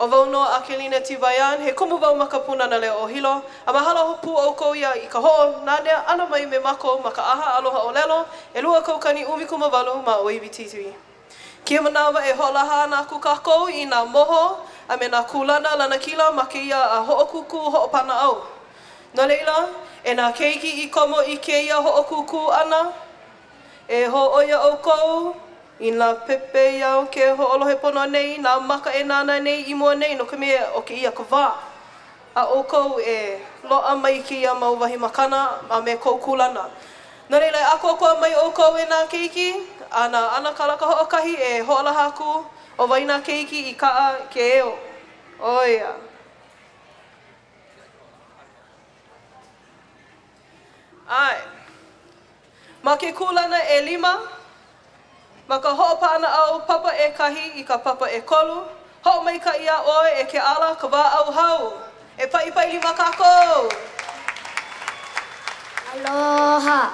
ʻO wau nō a Kelina Tibayan, he kumu wau ma ka Pūnana Leo o Hilo, a mahalo pū ʻoukou ia i ka hoʻonanea ʻana mai me mākou ma ka ʻAha Aloha ʻŌlelo, 2018 ma ʻŌiwi TV. Kēia manawa e hoʻolaha ana aku kākou i nā moho a me nā kūlana lanakila ma kēia hoʻokūkū hoʻopaʻanaʻau. No laila, e nā keiki i komo i kēia hoʻokūkū ʻana, e hōʻoia ʻoukou i nā pepeiao ke hoʻolohe pono nei, nā maka e nānā nei i mua nei no ka mea ʻo kēia ka wā a ʻoukou e loaʻa mai kēia mau wahi makana a me kou kūlana. No laila, e ʻākoakoa mai ʻoukou e nā keiki a na ʻAnakala Kahoʻokahi e hoʻolaha aku ʻo wai nā keiki i kaʻa ke eo. ʻO ia. ʻAe. Ma ke kūlana ʻelima, ma ka hoʻopaʻanaʻau papa ʻekahi i ka papa ʻekolu, hoʻomaikaʻi iā ʻoe e Keʻala Kawaʻauhau. E paʻipaʻi lima kākou! Aloha.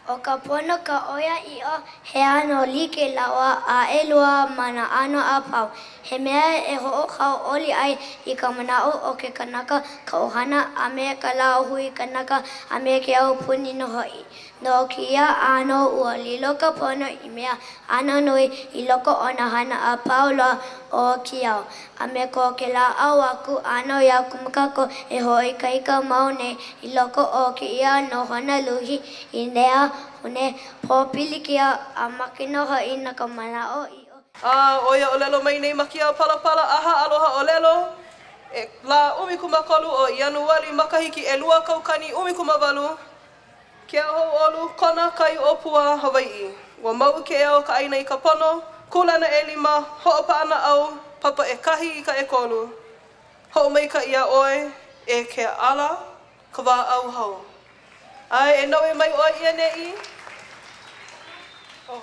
ʻO ka pono ka ʻoiaʻiʻo, he ʻano like lāua a ʻelua ma nā ʻano a pau. He mea e hoʻohauʻoli ai i ka manaʻo o ke kanaka, ka ʻohana, a me ka lāhui kanaka a me ke aupuni nō hoʻi. No kēia ʻano, ua lilo ka pono i mea ʻano nui i loko o nā hana a pau loa o kēia au, a me ko kēlā au aku, a no ia kumu kākou e hoʻoikaika mau nei i loko o kēia nohona luhi, ʻīnea, hune, pōpilikia, a make nō hoʻi no ka manaʻoʻiʻo. A ʻo ia ʻōlelo mai nei ma kēia palapala ʻaha aloha ʻōlelo, e lā 13 o Ianuali makahiki 2018, Keauhouʻolu, Kona, Kai ʻŌpua, Hawaiʻi. Ua mauʻu ke ea o ka ʻāina i ka pono, kūlana ʻelima, hoʻopaʻanaʻau, papa ʻekahi i ka ʻekolu. Hoʻomaikaʻi iā ʻoe, e Keʻala, Kawaʻauhau. ʻAe, e naue mai ʻoe i ʻaneʻi. Oh.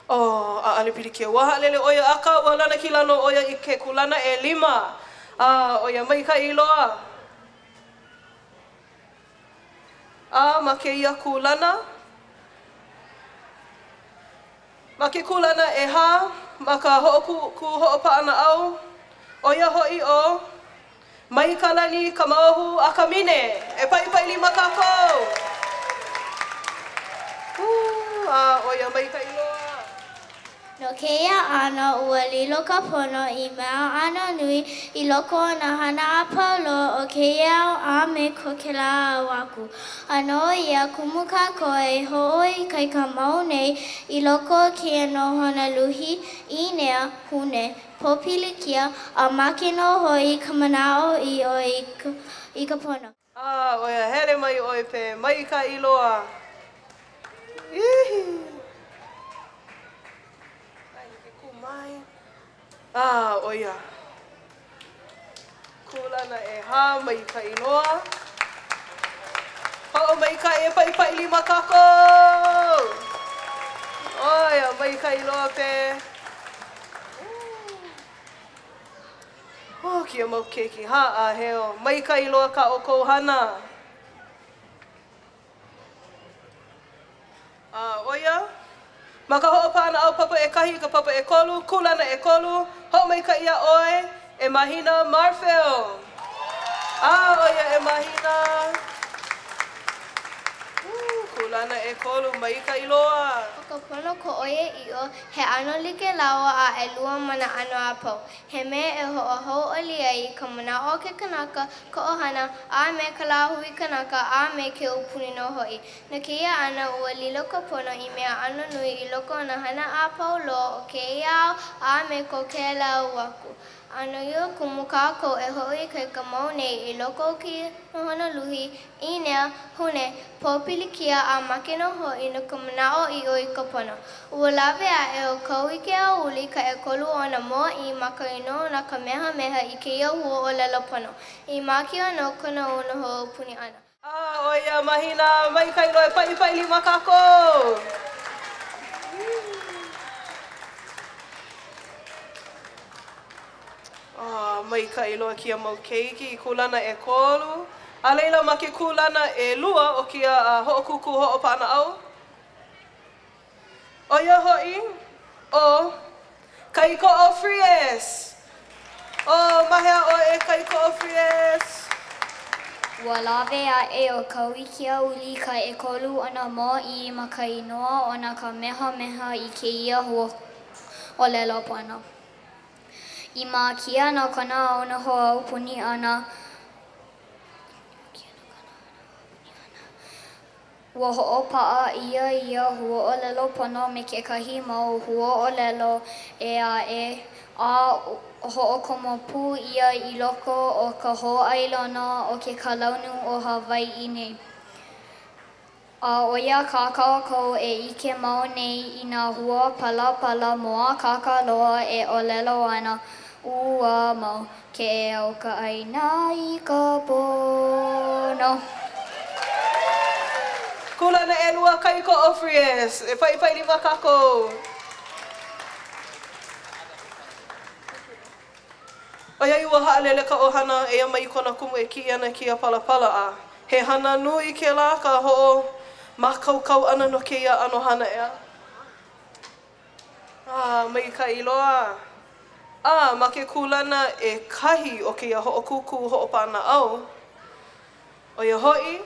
Oh, ʻaʻale pilikia. Ua haʻalele ʻo ia, akā ua lanakila nō ʻo ia i ke kūlana ʻelima. A ʻo ia maikaʻi loa. A ma kēia kūlana, ma ke kūlana ʻehā, ma ka hoʻokūkū hoʻopaʻanaʻau, ʻo ia hoʻi ʻo Maikalani Kamaohu Akamine. E paʻipaʻi lima kākou! Ū, a ʻo ia maikaʻi loa. No kēia ʻano, ua lilo ka pono i mea ʻano nui i loko o nā hana a pau loa o kēia au a me ko kēlā au aku. A no ia kumu kākou e hoʻoikaika mau nei i loko o kēia nohona luhi, ʻīnea, hune, pōpilikia, a make nō hoʻi ka manaʻoʻiʻo i ka pono. A ʻo ia hele mai ʻoe pe maikaʻi loa. Ihi. Ai ke kū mai. A ʻo ia. Kūlana ʻehā maikaʻi loa. Hoʻomaikaʻi e paʻipaʻi lima kākou. ʻO ia maikaʻi loa pe. Oh, kēia mau keiki haʻaheo, maikaʻi loa kā ʻoukou hana. A ʻo ia, ma ka hoʻopaʻanaʻau papa ʻekahi i ka papa ʻekolu, kūlana ʻekolu, hoʻomaikaʻi iā ʻoe, e Mahina Marfeo. A ʻo ia e Mahina. Kūlana ʻekolu, maikaʻi loa. ʻO ka pono ka ʻoiaʻiʻo, he ʻano like lāua a ʻelua ma nā ʻano a pau. He mea e hoʻohauʻoli ai i ka manaʻo o ke kanaka, ka ʻohana, a me ka lāhui kanaka, a me ke aupuni nō hoʻi. No kēia ʻano, ua lilo ka pono i mea ʻano nui i loko o nā hana a pau loa o kēia au a me ko kēlā au aku. A no ia kumu kākou e hoʻoikaika mau nei i loko o kēia nohona luhi, ʻīnea, hune, pōpilikia a make nō hoʻi no ka manaʻoʻiʻo i ka pono. Ua lawe aʻe ʻo Kauikeaouli i ka ʻekolu o nā mōʻī ma ka inoa na Kamehameha i kēia huaʻōlelo pono, i mākia no kona noho aupuni ʻana. A ʻo ia mahina maikaʻi loa e paʻipaʻi lima kākou. A maikaʻi loa kēia mau keiki i kūlana ʻekolu. A laila ma ke kūlana ʻelua o kēia hoʻokūkū hoʻopaʻanaʻau, ʻo ia hoʻi ʻo. Kaikoʻo Frias! Oh, ma hea ʻoe e Kaikoʻo Frias? Ua lawe aʻe ʻo Kauikeaouli i ka ʻekolu o nā mōʻī ma ka inoa o nā Kamehameha i kēia huaʻōlelo pono. I mākia no kona au noho aupuni ʻana, Ua hoʻopaʻa ʻia ia huaʻōlelo pono me kekahi mau huaʻōlelo ʻē aʻe, a hoʻokomo pū ʻia i loko o ka hōʻailona o ke kalaunu o Hawaiʻi nei. A ʻo ia kā kākou e ʻike mau nei i nā hua palapala mōakāka loa e ʻōlelo ana, Ua mau ke ea o ka ʻāina i ka pono. Kūlana ʻelua Kaikoʻo Frias. E paʻipaʻi lima kākou. ʻOiai ua haʻalele ka ʻohana, eia mai kona kumu e kiʻi ana i kēia palapala a he hana nui kēlā ka hoʻomākaukau ʻana no kēia ʻano hana ʻeā. A, maikaʻi loa. A, ma ke kūlana ʻekahi o kēia hoʻokūkū hoʻopaʻanaʻau, ʻo ia hoʻi,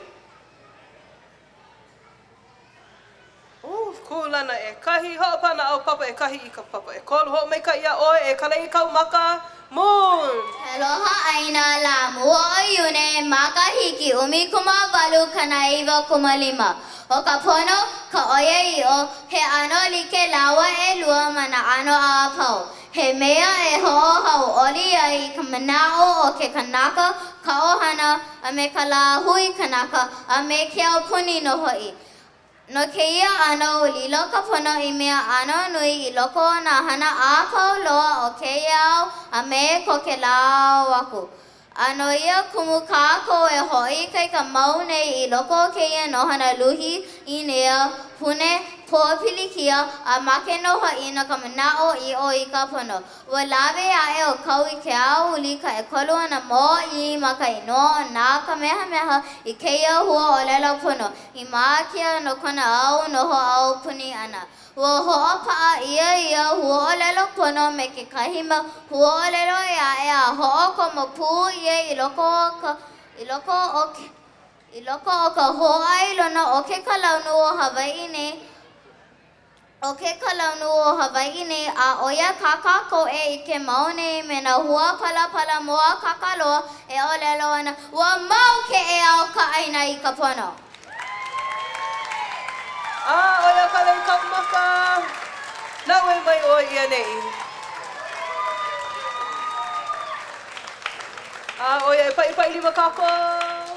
uh, kūlana ʻekahi, hoʻopaʻanaʻau papa ʻekahi i ka papa ʻekolu, hoʻomaikaʻi iā ʻoe e Kaleikaumaka Moon! Aloha ʻāina lā mua o Iune, makahiki 1895. ʻO ka pono, ka ʻoiaʻiʻo, he ʻano like lāua ʻelua ma nā ʻano a pau. He mea e hoʻohauʻoli ai i ka manaʻo o ke kanaka, ka ʻohana, a me ka lāhui kanaka, a me ke aupuni nō hoʻi. No kēia ʻano, ua lilo ka pono i mea ʻano nui i loko o nā hana a pau loa o kēia au a me ko kēlā au aku. A no ia kumu kākou e hoʻoikaika mau nei i loko o kēia nohona luhi, ʻīnea, pune, pōpilikia, a make nō hoʻi no ka manaʻoʻiʻo i ka pono. Ua lawe aʻe ʻo Kauikeaouli ka ʻekolu o nā mōʻī ma ka inoa o nā Kamehameha i kēia huaʻōlelo pono i mākia no kona au noho aupuni ʻana. Ua hoʻopaʻa ʻia ia huaʻōlelo pono me kekahi mau huaʻōlelo ʻē aʻe a hoʻokomo pū ʻia i loko o ka i loko o i loko o ka hōʻailona o ke kalaunu o Hawaiʻi nei o ke kalaunu o Hawaiʻi nei, a ʻo ia kā kākou e ʻike mau nei me nā hua palapala mōakāka loa e ʻōlelo ana, ua mau ke ea o ka ʻāina i ka pono. A ʻo ia ka lei kaumaka, naue mai ʻoe i ʻaneʻi. A ʻo ia e paʻipaʻi lima kākou.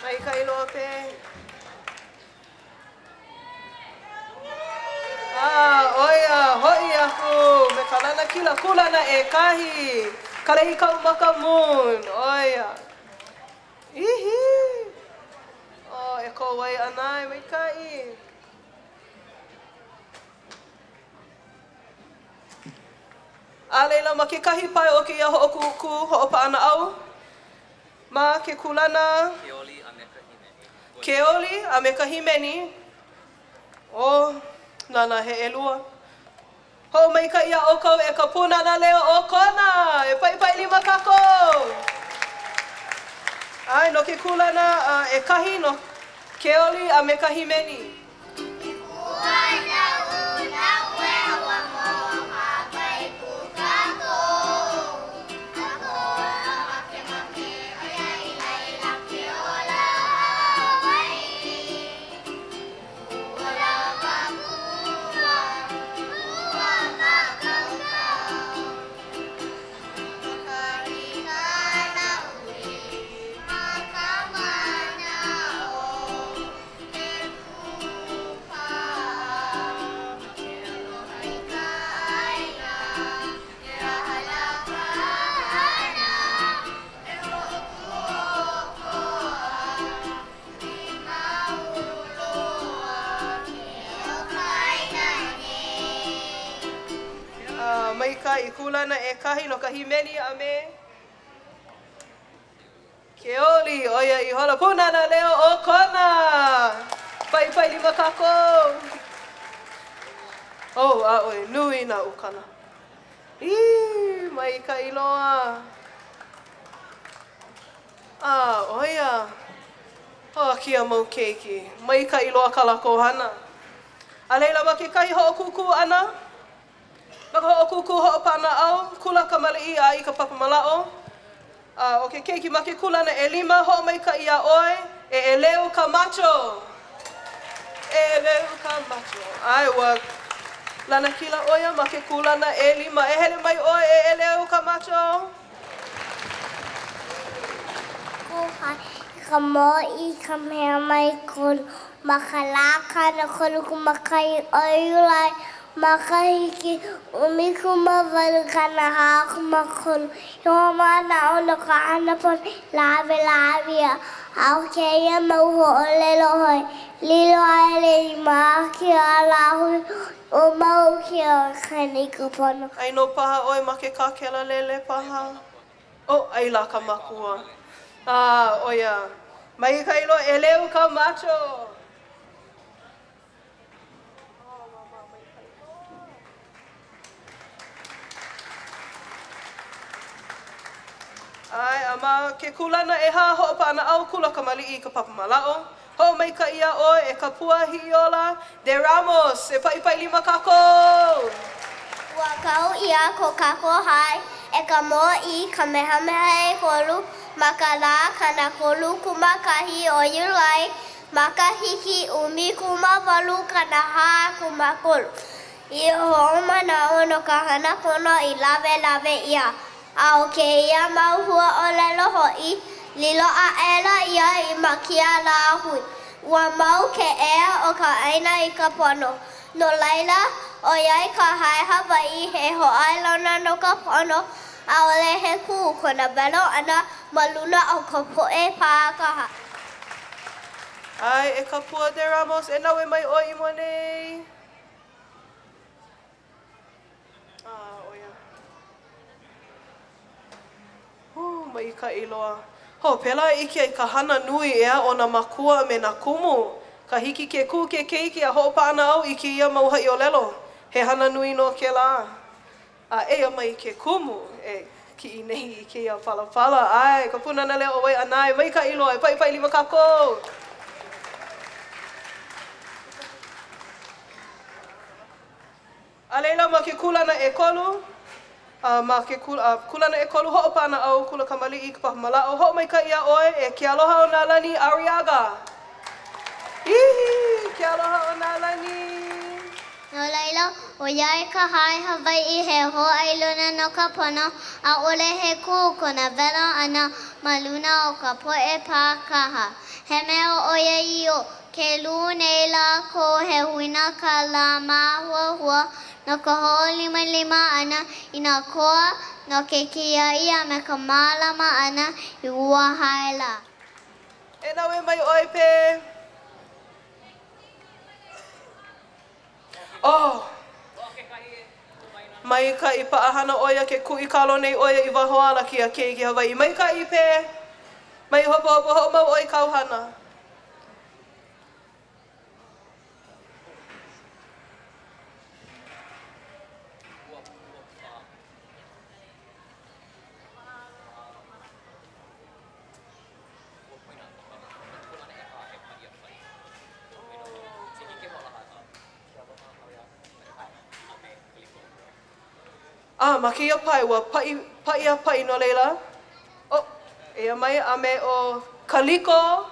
Maikaʻi loa pē. A ʻo ia hoʻi aku me ka lanakila kūlana ʻekahi, Kaleikaumaka Moon, ʻo ia. Ihi! Oh, e kō Waiʻanae, maikaʻi. A laila, ma kekahi pae o kēia hoʻokūkū hoʻopaʻanaʻau, Ma ke kūlana. Ke oli a me ka hīmeni. Ke oli a me ka hīmeni. Oh, nānā he ʻelua. Hoʻomaikaʻi iā ʻoukou e ka Pūnana Leo o Kona! E paʻipaʻi lima kākou! ʻAe, no ke kūlana ʻekahi no ke oli a me ka hīmeni. Maikaʻi kūlana ʻekahi no ka hīmeni a me Ke oli, ʻo ia ihola Pūnana Leo o Kona! Paʻipaʻi lima kākou! Oh, ʻaʻole, nui nā ukana. Ī, maikaʻi loa. A, ʻo ia, oh, kēia mau keiki, maikaʻi loa kā lākou hana. A laila, ma kekahi hoʻokūkū ʻana, ma ka hoʻokūkū hoʻopaʻanaʻau, kula kamaliʻi a i ka papa malaʻo, a ʻo ke keiki ma ke kūlana ʻelima, hoʻomaikaʻi iā ʻoe, e ʻEleu Camacho! E ʻEleu Camacho. ʻAe, ua lanakila ʻo ia ma ke kūlana ʻelima. E hele mai ʻoe, e ʻEleu Camacho! Kūhai i ka Mōʻī Kamehameha ʻEkolu ma ka lā 31 o Iulai makahiki 1843 i hoʻomanaʻo no ka hana pono i lawelawe ʻia. A ʻo kēia mau huaʻōlelo hoʻi, lilo aʻela i mākia a lāhui ua mau ke kaena i ka pono. ʻAi nō paha ʻoe ma ke kākela lele paha. Oh, ʻai lā ka makua. A, ʻo ia. Maikaʻi loa, ʻEleu Camacho. ʻAe, a ma ke kūlana ʻehā hoʻopaʻanaʻau kula kamaliʻi i ka papa malaʻo, hoʻomaikaʻi iā ʻoe e ka pua Hiʻiola De Ramos, e paʻipaʻi lima kākou! Ua kau ʻia ko kākou hae e ka Mōʻī Kamehameha ʻEkolu ma ka lā 31 o Iulai Makahiki 1843 i hoʻomanaʻo no ka hana pono i lawelawe ʻia. A ʻo kēia mau huaʻōlelo hoʻi, lilo aʻela ia i mākia lāhui. Ua mau ke ea o ka ʻāina i ka pono. No laila, ʻoiai ka hae Hawaiʻi he hōʻailona no ka pono, ʻaʻole he kū kona welo ʻana ma luna o ka poʻe pākaha. ʻAe, e ka pua De Ramos, e naue mai ʻoe i mua nei. A, ʻo ia. Hū, maikaʻi loa. Ho, pēlā e ʻike ai ka hana nui ʻeā o nā mākua a me nā kumu. Ka hiki ke kū ke keiki a hoʻopaʻanaʻau i kēia mau haʻiʻōlelo. He hana nui nō kēlā. A eia mai ke kumu e kiʻi nei i kēia palapala. ʻAe, ka Pūnana Leo o Waiʻanae, maikaʻi loa, e paʻipaʻi lima kākou! A laila, ma ke kūlana ʻekolu, a ma ke kūlana ʻekolu hoʻopaʻanaʻau kula kamaliʻi ka papa malaʻo, hoʻomaikaʻi iā ʻoe e ke aloha o nā lani Arriaga! Ihi! Ke aloha o nā lani! No laila, ʻoiai ka hae Hawaiʻi he hōʻailona no ka pono, ʻaʻole he kū kona welo ʻana ma luna o ka poʻe pākaha. He mea ʻoiaʻiʻo, ke lū nei lākou he huina kālā māhuahua no ka hoʻolimalima ʻana i nā koa no ke kiaʻi a me ka mālama ʻana i ua hae lā. E naue mai ʻoe, Pē. Oh! Maikaʻi paʻahana ʻo ia ke kuʻi kalo nei ʻo ia i waho ala kēia keiki Hawaiʻi. Maikaʻi, Pē! Mai hopohopo, hoʻomau ʻoe i kāu hana. A ma kēia pae, ua paʻi, paʻi a paʻi no laila, oh, eia mai a me ʻo Kaliko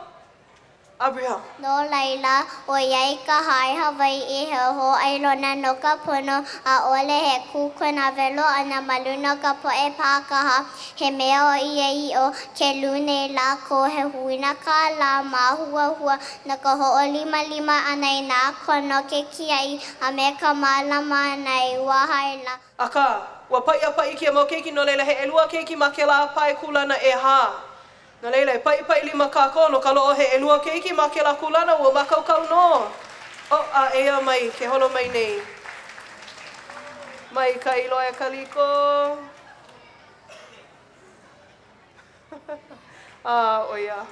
Abraham. No laila, ʻoiai ka hae Hawaiʻi he hōʻailona no ka pono, ʻaʻole he kū kona welo ʻana ma luna o ka poʻe pākaha, he mea ʻoiaʻiʻo, ke lū nei lākou he huina kālā māhuahua no ka hoʻolimalima ʻana i nā koa no ke kiaʻi a me ka mālama ʻana i ua hae lā. Akā, ua paʻi a paʻi kēia mau keiki, no laila he ʻelua keiki ma kēlā pae kūlana ʻehā. No laila, e paʻipaʻi lima kākou no ka loʻo he ʻelua keiki ma kēlā kūlana, ua mākaukau nō. Oh, a eia mai, ke holo mai nei. Maikaʻi loa e Kaliko. A, ʻo ia.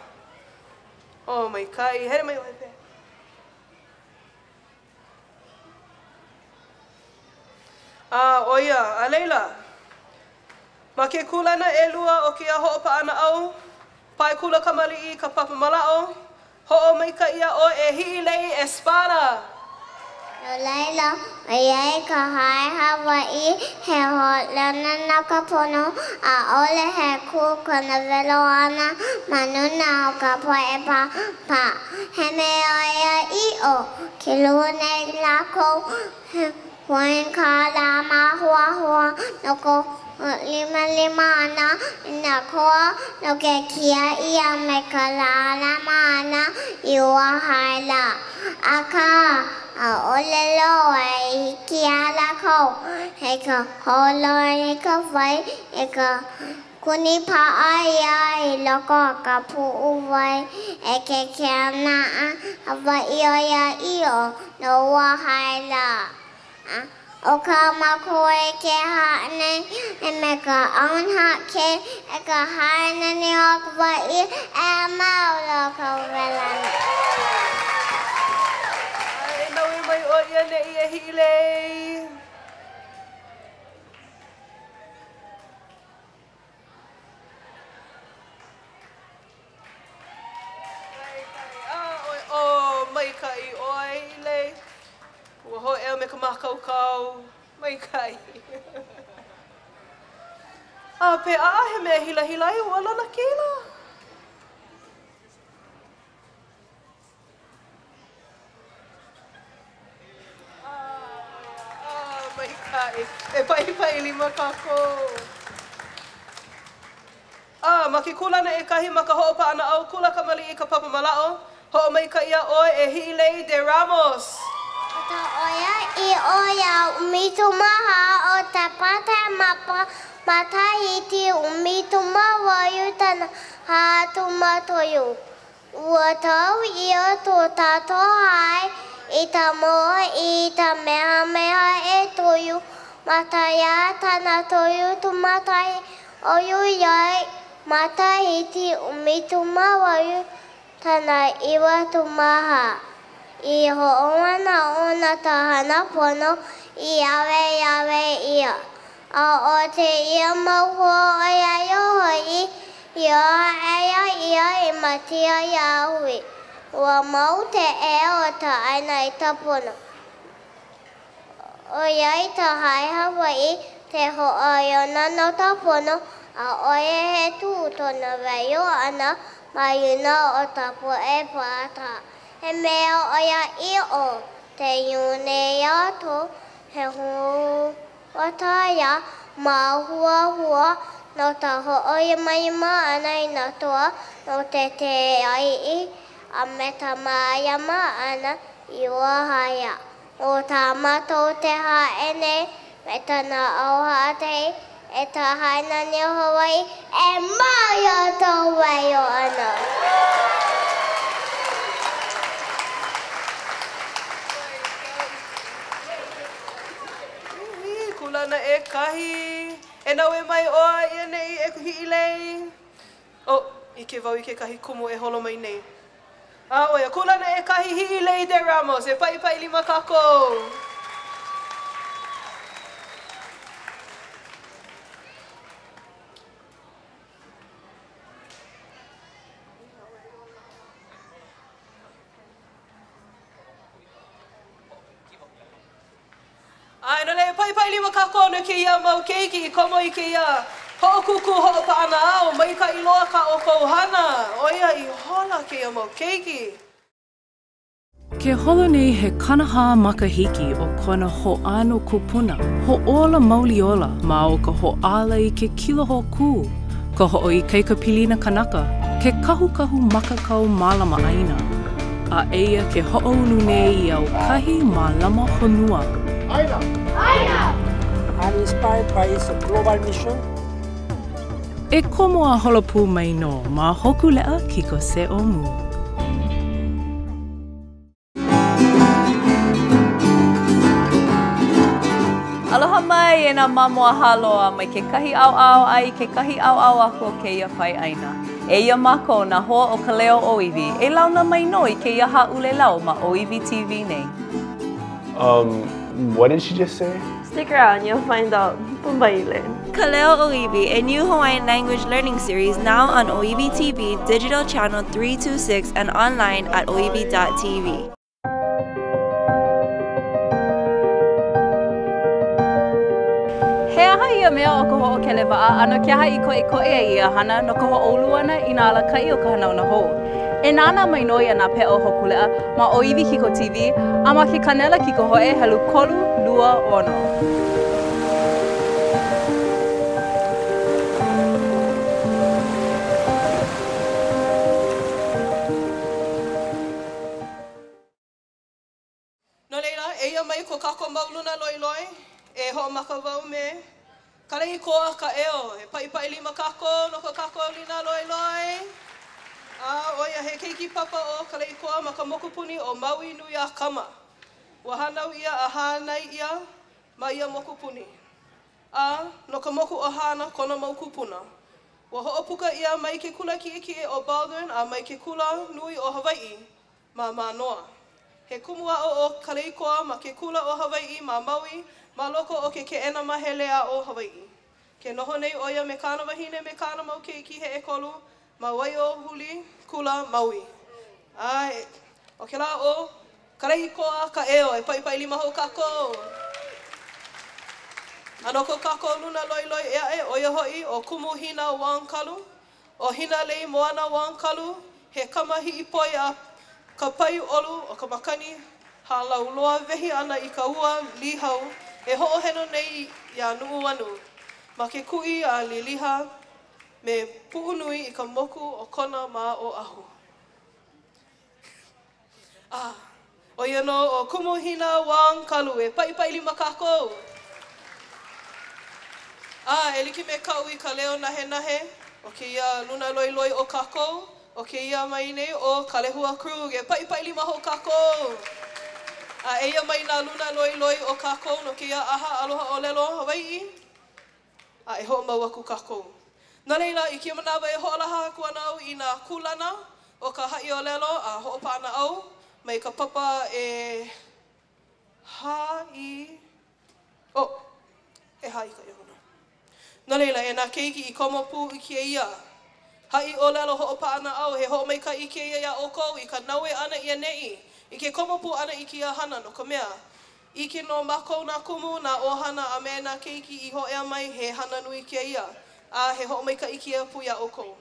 Oh, maikaʻi. Hele mai ʻoe, Pē. laila, ma ke kūlana ʻelua o kēia hoʻopaʻanaʻau, pae kula kamaliʻi i ka papa mālaaʻo, Hoʻomaikaʻi iā ʻoe e Hiʻilei Espada! No laila, ʻoiai ka hae Hawaiʻi he hoʻolauna no ka pono, ʻaʻole he kū kona welo ʻana ma luna o ka poʻe pāpā. He mea ʻoiaʻiʻo, ke luku nei lākou he huina kālā māhuahua no ka hoʻolimalima ʻana i nā koa no ke kiaʻi a me ka mālama ʻana i ua hae lā. Akā, ʻaʻole loa e hiki iā lākou he ka hoʻolohe i ka wai e ka kuni paʻa ʻia i loko o ka puʻuwai e ke Keʻena Hawaiʻi ʻoiaʻiʻo no ua hae lā. A ʻo kā mākou e ke haʻi nei me ka ʻAunhake e ka hae nani o Hawaiʻi e mau loa ka welana. A e naue mai ʻoe i ʻaneʻi e Hiʻilei. Maikaʻi. A ʻoe, ʻo, maikaʻi ʻoe, Hiʻilei. Ua hōʻea me ka mākaukau. Maikaʻi. A pe ʻaʻahe mea hilahila ai ua lanakila. A, maikaʻi. E paʻipaʻi lima kākou. A, ma ke kūlana ʻekahi ma ka hoʻopaʻanaʻau kula kamaliʻi i ka papa mālaaʻo, hoʻomaikaʻi iā ʻoe e Hiʻilei De Ramos. ʻO ka ʻoiaʻiʻo iā ʻumikūmāhā o Sepetema Matahiki ʻumikūmāwalu kanahā kūmātoru. Ua kau ʻia ko tākou hae i ka Mōʻī Kamehameha ʻEkolu ma ka lā 31 o Iulai makahiki 18 94. I hoʻomanaʻo no ka hana pono i lawelawe ʻia. A ʻo kēia mau hua ʻoiaʻiʻo hoʻi, i aʻela ia i ma kēia lāhui, ua mau ke ea o ka ʻāina i ka pono. ʻOiai ka hae Hawaiʻi he hōʻailona no ka pono, ʻaʻole he kū kona waiho ʻana ma luna o ka poʻe pāpā. He mea ʻoiaʻiʻo ke luku nei lākou he huakaia māhuahua no ka hoʻolimalima ʻana i nā koa no ke kiaʻi a me ka mālama ʻana i ua hae lā. ʻO kā mākou ke haʻi nei me ka naʻau haʻakai e ka hae nani o Hawaiʻi e mau loa ka waiho ʻana. Kūlana ʻekahi, e naue mai ʻoe i ʻaneʻi e Hiʻilei. Oh, ʻike wau i kekahi kumu e holo mai nei. A ʻo ia, kūlana ʻekahi Hiʻilei De Ramos, e paʻipaʻi lima kākou. A no laila, e paʻipaʻi lima kākou no kēia mau keiki i komo i kēia hoʻokūkū hoʻopaʻanaʻau, maikaʻi loa kā ʻoukou hana, ʻo ia ihola kēia mau keiki. Ke holo nei he 40 makahiki o kona hōʻano kupuna, hoʻōla mauli ola ma o ka hoʻāla i ke kilo hōkū, ka hoʻoikaika pilina kanaka, ke kahukahu makakau mālama ʻāina. A eia ke hoʻoulu nei i aukahi mālama honua. ʻĀina! ʻĀina! I'm inspired by its global mission. E komo a holo pū mai nō ma Hōkūleʻa Kiko Se O Mu. Aloha mai e nā mamo a Hāloa mai kekahi ʻaoʻao a i kekahi ʻaoʻao aku o kēia pae ʻāina. Eia mākou nā hoa o ka leo ʻōiwi, e launa mai nō i kēia hāʻulelau ma ʻŌiwi TV nei. Um, what did she just say? Stick around, you'll find out. Pumbaile. Kaleo ʻŌiwi, a new Hawaiian language learning series now on ʻŌiwi TV, digital channel 326, and online at oiwi.tv. He aha ia mea ʻo ka hoʻokele waʻa a no ke aha i koʻikoʻi ai ia hana no ka hoʻoulu ʻana i nā alakaʻi o ka hanauna hou? E nānā mai nō iā Nā Peʻa o Hōkūleʻa ma ʻŌiwi Kiko TV a ma ke kānela kikohoʻe helu 326. No laila, eia mai ko kākou mau luna loiloi, e hoʻomaka wau me Kaleikoa Kaʻeo. E paʻipaʻi lima kākou no ko kākou luna loiloi. A ʻo ia he keiki papa ʻo Kaleikoa ma ka mokupuni ʻo Maui nui a Kama. Ua hānau ʻia a hānai ʻia ma ia mokupuni. A no ka moku ʻo Hāna kona mau kūpuna. Ua hoʻopuka ʻia mai ke kula kiʻekiʻe ʻo Baldwin a mai ke kula nui o Hawaiʻi ma Mānoa. He kumu aʻo ʻo Kaleikoa ma ke kula o Hawaiʻi ma Maui ma loko o ke Keʻena Mahele Aʻo Hawaiʻi. Ke noho nei ʻo ia me kāna wahine me kāna mau keiki he ʻekolu ma Waiohuli Kula, Maui. ʻAe, ʻo kēlā ʻo Kaleikoa Kaʻeo, e paʻipaʻi lima hou kākou. A no ko kākou luna loiloi ʻē aʻe, ʻo ia hoʻi ʻo Kumu Hina Wong Kalu, ʻO Hinaleimoana Wong-Kalu, he kama hiʻipoi a ka pae ʻolu o ka makani hālauloa wehi ana i ka ua līhau e hoʻoheno nei iā Nuʻuanu ma ke kuʻi a Liliha me Puʻunui i ka moku o Kona ma Oʻahu. A, ʻo ia nō ʻo Kumu Hina Wong Kalu, e paʻipaʻi lima kākou. A, e like me kaʻu i ka leo nahenahe o kēia luna loiloi o kākou, ʻo kēia mai nei ʻo Kalehua Krug, e paʻipaʻi lima hou kākou. A eia mai nā luna loiloi o kākou no kēia ʻaha aloha ʻōlelo Hawaiʻi. A e hoʻomau aku kākou. No laila, i kēia manawa e hoʻolaha aku ana au i nā kūlana o ka haʻiʻōlelo a hoʻopaʻanaʻau mai ka papa e hā i, oh, ʻehā i ka ʻeono. No laila, e nā keiki i komo pū i kēia haʻiʻōlelo hoʻopaʻanaʻau, he hoʻomaikaʻi kēia iā ʻoukou i ka naue ʻana i ʻaneʻi, i ke komo pū ʻana i kēia hana, no ka mea, ʻIke nō mākou nā kumu, nā ʻohana a me nā keiki i hōʻea mai he hana nui kēia, a he hoʻomaikaʻi kēia pū iā ʻoukou.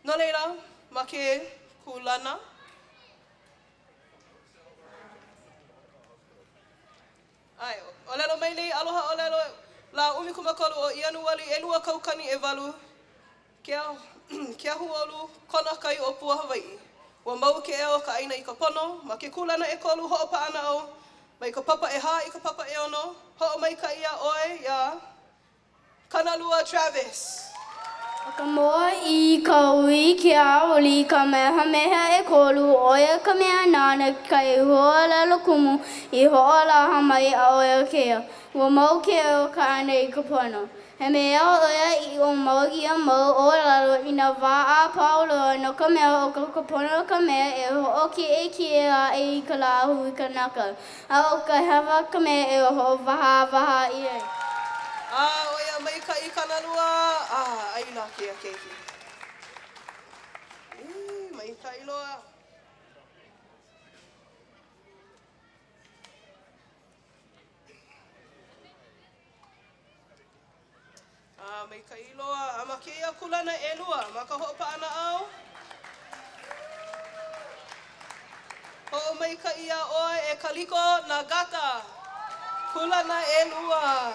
No laila, ma ke kūlana, ʻae, ʻōlelo mai nei aloha ʻōlelo lā 13 o Ianuali 2008, Ke Keahuolu, Kona Kai ʻŌpua Hawaiʻi. Ua mau ke ea o ka ʻāina i ka pono, ma ke kūlana ʻekolu hoʻopaʻanaʻau, mai ka papa ʻehā i ka papa ʻeono, hoʻomaikaʻi iā ʻoe iā Kanalua Travis. ʻO ka Mōʻī Kauikeaouli Kamehameha ʻEkolu, ʻo ia ka mea nāna kekahi huaʻōlelo kumu i hoʻolaha mai a ʻo ia kēia, Ua mau ke ea o ka ʻāina i ka pono. He mea ʻoiaʻiʻo mau ia mau ʻōlelo i nā wā a pau loa, no ka mea, ʻo ka pono ka mea e hoʻokiʻekiʻe aʻe i ka lāhui kanaka, a ʻo ka hewa ka mea e hoʻowahāwahā ʻia ai. A ʻo ia maikaʻi kānalua, a ʻai lā kēia keiki. Maikaʻi loa. A maikaʻi loa. A ma kēia kūlana ʻelua, ma ka hoʻopaʻanaʻau, hoʻomaikaʻi iā ʻoe e Kaliko Nagata, kūlana ʻelua.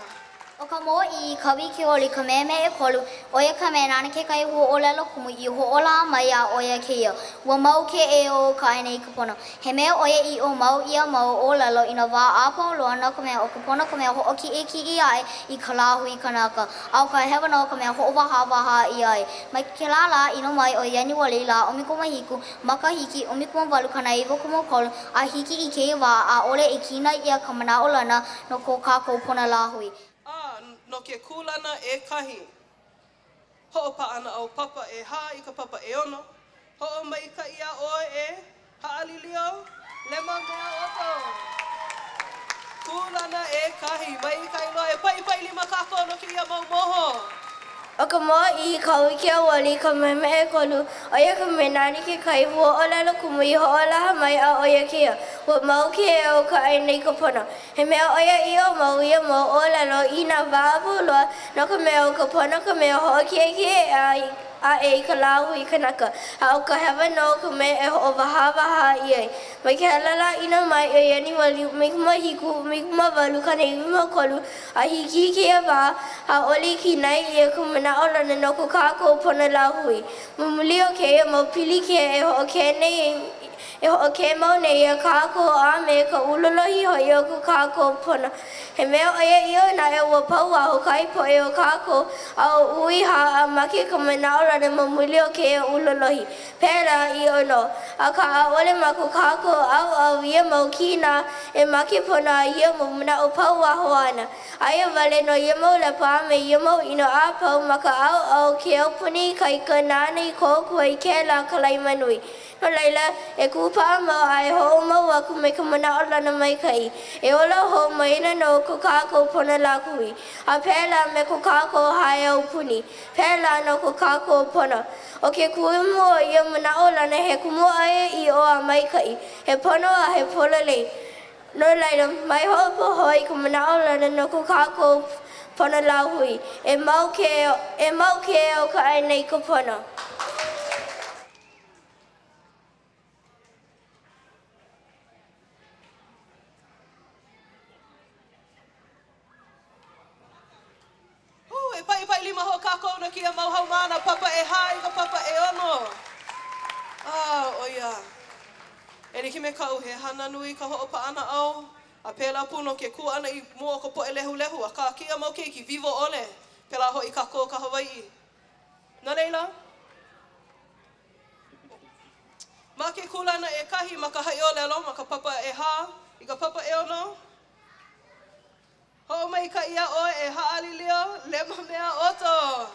ʻO ka Mōʻī Kauikeaouli Kamehameha ʻEkolu, ʻo ia ka mea nāna kekahi huaʻōlelo kumu i hoʻolaha mai a ʻo ia kēia, Ua mau ke ea o ka ʻāina i ka pono. He mea ʻoiaʻiʻo mau ia mau ʻōlelo i nā wā a pau loa no ka mea ʻo ka pono ka mea hoʻokiʻekiʻe aʻe i ka lāhui kanaka, a ʻo ka hewa nō ka mea hoʻowahāwahā ʻia ai. Mai kēlā lā ʻino mai ʻo Ianuali lā 17 makahiki 1893 a hiki i kēia wā, ʻaʻole i kinai ʻia ka manaʻolana no ko kākou pono lāhui. A no ke kūlana ʻekahi, Hoʻopaʻanaʻau papa ʻehā i ka papa ʻeono, hoʻomaikaʻi iā ʻoe e Haʻalilio Le Meaopo. Kūlana ʻekahi, maikaʻi loa e paʻipaʻi lima kākou no kēia mau moho. ʻO ka Mōʻī Kauikeaouli Kamehameha ʻEkolu, ʻo ia ka mea nāna kekahi huaʻōlelo kumu i hoʻolaha mai a ʻo ia kēia, ua mau ke ea o ka ʻāina i ka pono. He mea ʻoiaʻiʻo mau ia mau ʻōlelo i nā wā a pau loa, no ka mea ʻo ka pono ka mea hoʻokiʻekiʻe aʻe i ka lāhui kanaka, a ʻo ka hewa nō ka mea e hoʻowahāwahā ʻia ai. Mai kēlā lā ʻino mai ʻo Ianuali 17, 18, 93, a hiki i kēia wā, ʻaʻole i kinai ʻia ka manaʻolana no ko kākou pono lāhui. Ma muli o kēia mau pilikia e hoʻokē nei e hoʻokē mau nei iā kākou a me ka ulolohi hoʻi o ko kākou pono. He mea ʻoiaʻiʻo naʻe ua pauaho kahi poʻe o kākou a ʻuʻui hā a make ka manaʻolana ma muli o kēia ulolohi. Pēlā ʻiʻo nō. Akā ʻaʻole ma ko kākou ʻaoʻao ia mau kīnā e make pono ai ia mau manaʻo pauaho ʻana. Aia wale nō ia mau lepo a me ia mau ʻino a pau ma ka ʻaoʻao o ke aupuni ikaika nāna i kōkua i kēlā kalaima nui. No laila, e kūpaʻa mau a e hoʻomau aku me ka manaʻolana maikaʻi, e ola hou mai ana nō ko kākou pono lāhui, a pēlā me ko kākou hae aupuni, pēlā nō ko kākou pono. ʻO ke kumu o ia manaʻolana he kumu ʻoiaʻiʻo a maikaʻi, he pono a he pololei. No laila, mai hoʻopohō i ka manaʻolana no ko kākou pono lāhui. E mau ke, e mau ke ea o ka ʻāina i ka pono. Hū, e paʻipaʻi lima hoʻi kākou no kēia mau haumāna papa ʻehā i ka papa ʻeono. A, ʻo ia. E like me kaʻu, he hana nui ka hoʻopaʻanaʻau, a pēlā pū no ke kū ʻana i mua o ka poʻe lehulehu, akā kēia mau keiki wiwo ʻole, pēlā hoʻi kākou ka Hawaiʻi. No laila, ma ke kūlana ʻekahi ma ka haʻiʻōlelo ma ka papa ʻehā i ka papa ʻeono, Hoʻomaikaʻi iā ʻoe e Haʻalilio Lema Mea Otto.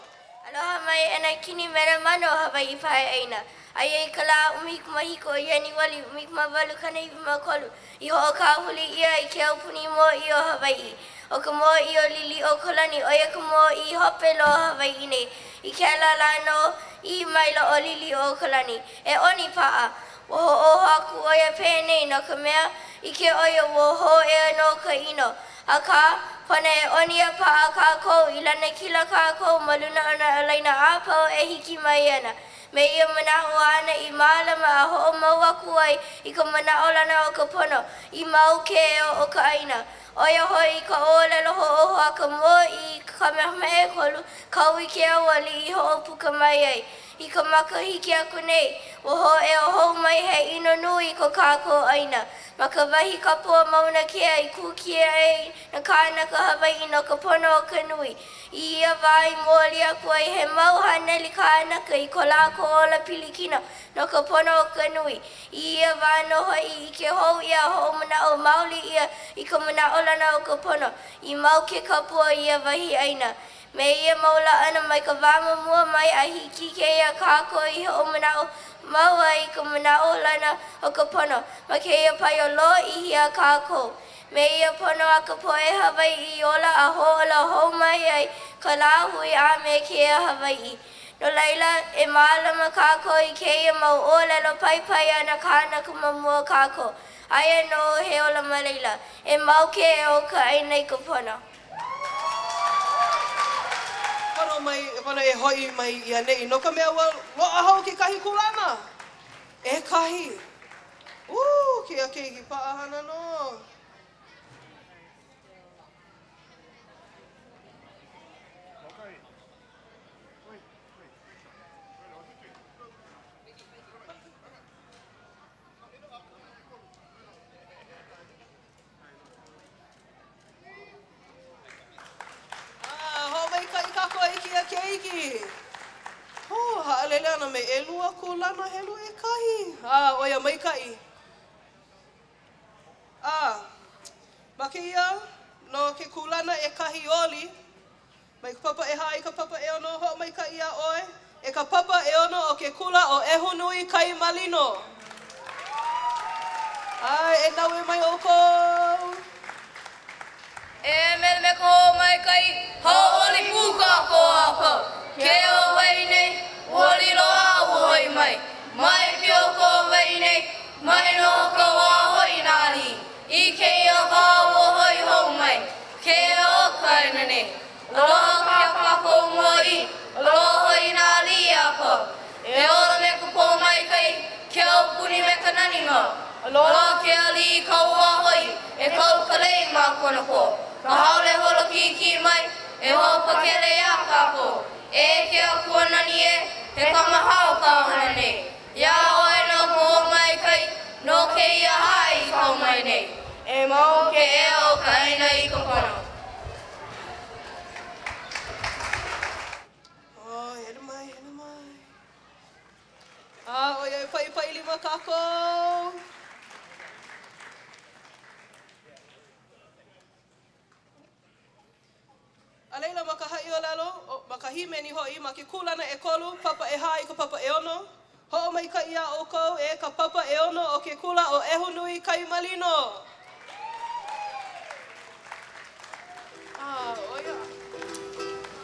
Aloha mai e nā kini melemano o Hawaiʻi Paeʻāina. Aia i ka lā 17 o Ianuali 1893 i hoʻokāhuli ʻia ai ke aupuni mōʻī o Hawaiʻi. ʻO ka mōʻī ʻo Liliʻuokalani, ʻo ia ka mōʻī hope loa o Hawaiʻi nei. I kēlā lā nō, ʻī maila ʻo Liliʻuokalani, E ʻonipaʻa! Ua hoʻōho aku ʻo ia penei no ka mea, ʻike ʻo ia ua hōʻea nō ka ʻino. Akā, pono e ʻoni a paʻa kākou i lanakila kākou ma luna o nā ālaina a pau e hiki mai ana. Me ia manaʻo āna i mālama a hoʻomau aku ai i ka manaʻolana o ka pono i mau ke ea o ka ʻāina. ʻO ia hoʻi ka ʻōlelo hoʻōho a ka Mōʻī Kamehameha ʻEkolu, Kauikeaouli i hoʻopuka mai ai. I ka makahiki aku nei, ua hōʻea hou mai he ʻino nui i ko kākou ʻāina. Ma ka wahi kapu o Mauna Kea i kū kiaʻi ai nā kānaka Hawaiʻi no ka pono o ka nui. I ia wā i moali aku ai he mau haneli kānaka i ko lākou ola pilikino no ka pono o ka nui. I ia wā nō hoʻi i ʻike hou ʻia a hoʻomanaʻo maoli ʻia i ka manaʻolana o ka pono i mau ke kapu o ia wahi ʻāina. Me ia mau laʻana mai ka wā ma mua mai a hiki i kēia kākou i hoʻomanaʻo mau ai i ka manaʻolana o ka pono ma kēia paio lōʻihi a kākou. Me ia pono a ka poʻe Hawaiʻi i ola a hōʻola hou mai ai ka lāhui a me ke ea Hawaiʻi. No laila, e mālama kākou i kēia mau ʻōlelo paipai a nā kānaka ma mua o kākou. Aia nō he ola ma laila. E mau ke ea o ka ʻāina i ka pono. Pono mai, pono e hoʻi mai i ʻaneʻi, no ka mea, ua loaʻa hou kekahi kūlana. ʻEkahi. Ū, kēia keiki paʻahana nō. A, hoʻomaikaʻi kākou i kēia keiki. Hū, haʻalele ana me ʻelua kūlana helu ʻekahi. A, ʻo ia maikaʻi. A, ma kēia, no ke kūlana ʻekahi oli, mai ka papa ʻehā i ka papa ʻeono, hoʻomaikaʻi iā ʻoe, e ka papa ʻeono o ke kula ʻo ʻEhunui Kai Malino. ʻAe, e naue mai ʻoukou. ka hoʻomaikaʻi, hauʻoli pū kākou a pau. Ke ea o Hawaiʻi nei, ua lilo a ua hoʻi mai. Mai pio ko Hawaiʻi nei, mai noho kauā hoʻi nā aliʻi. I kēia wā ua hoʻi hou mai ke ea o ka ʻāina nei. Aloha iā kākou mōʻī, aloha hoʻi nā aliʻi a pau. E ola me ka pōmaikaʻi, ke aupuni me ka nani mau. Aloha ke aliʻi kauā hoʻi, e kau ka lei ma kona kō. Ka haole holo kīkī mai, e hoʻopakele iā kākou. E ke Akua nani ē, he kamahao kāu hana nei. Iā ʻoe nō ka hoʻomaikaʻi no kēia haʻi i kau mai nei. E mau ke ea o ka ʻāina i ka pono. Oh, hele mai, hele mai. A, ʻoiai paʻipaʻi lima kākou. A laila, ma ka haʻiʻōlelo, ma ka hīmeni hoʻi, ma ke kūlana ʻekolu, papa ʻehā i ka papa ʻeono, hoʻomaikaʻi iā ʻoukou e ka papa ʻeono o ke kula ʻo ʻEhunui Kai Malino. A, ʻo ia,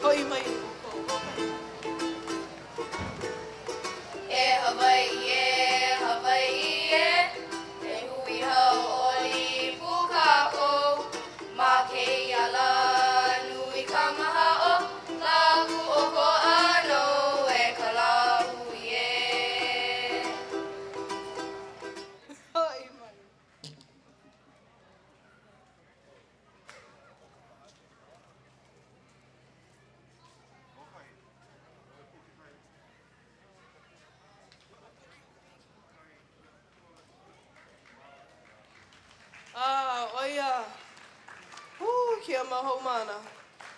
hoʻi mai ʻoukou. E Hawaiʻi e, Hawaiʻi e, e hui hauʻoli pū kākou ma kēia lā nui kamahaʻo, lā kūʻokoʻa nou e ka lāhui e. Hoʻi mai. A, ʻo ia, hū, kēia mau haumāna.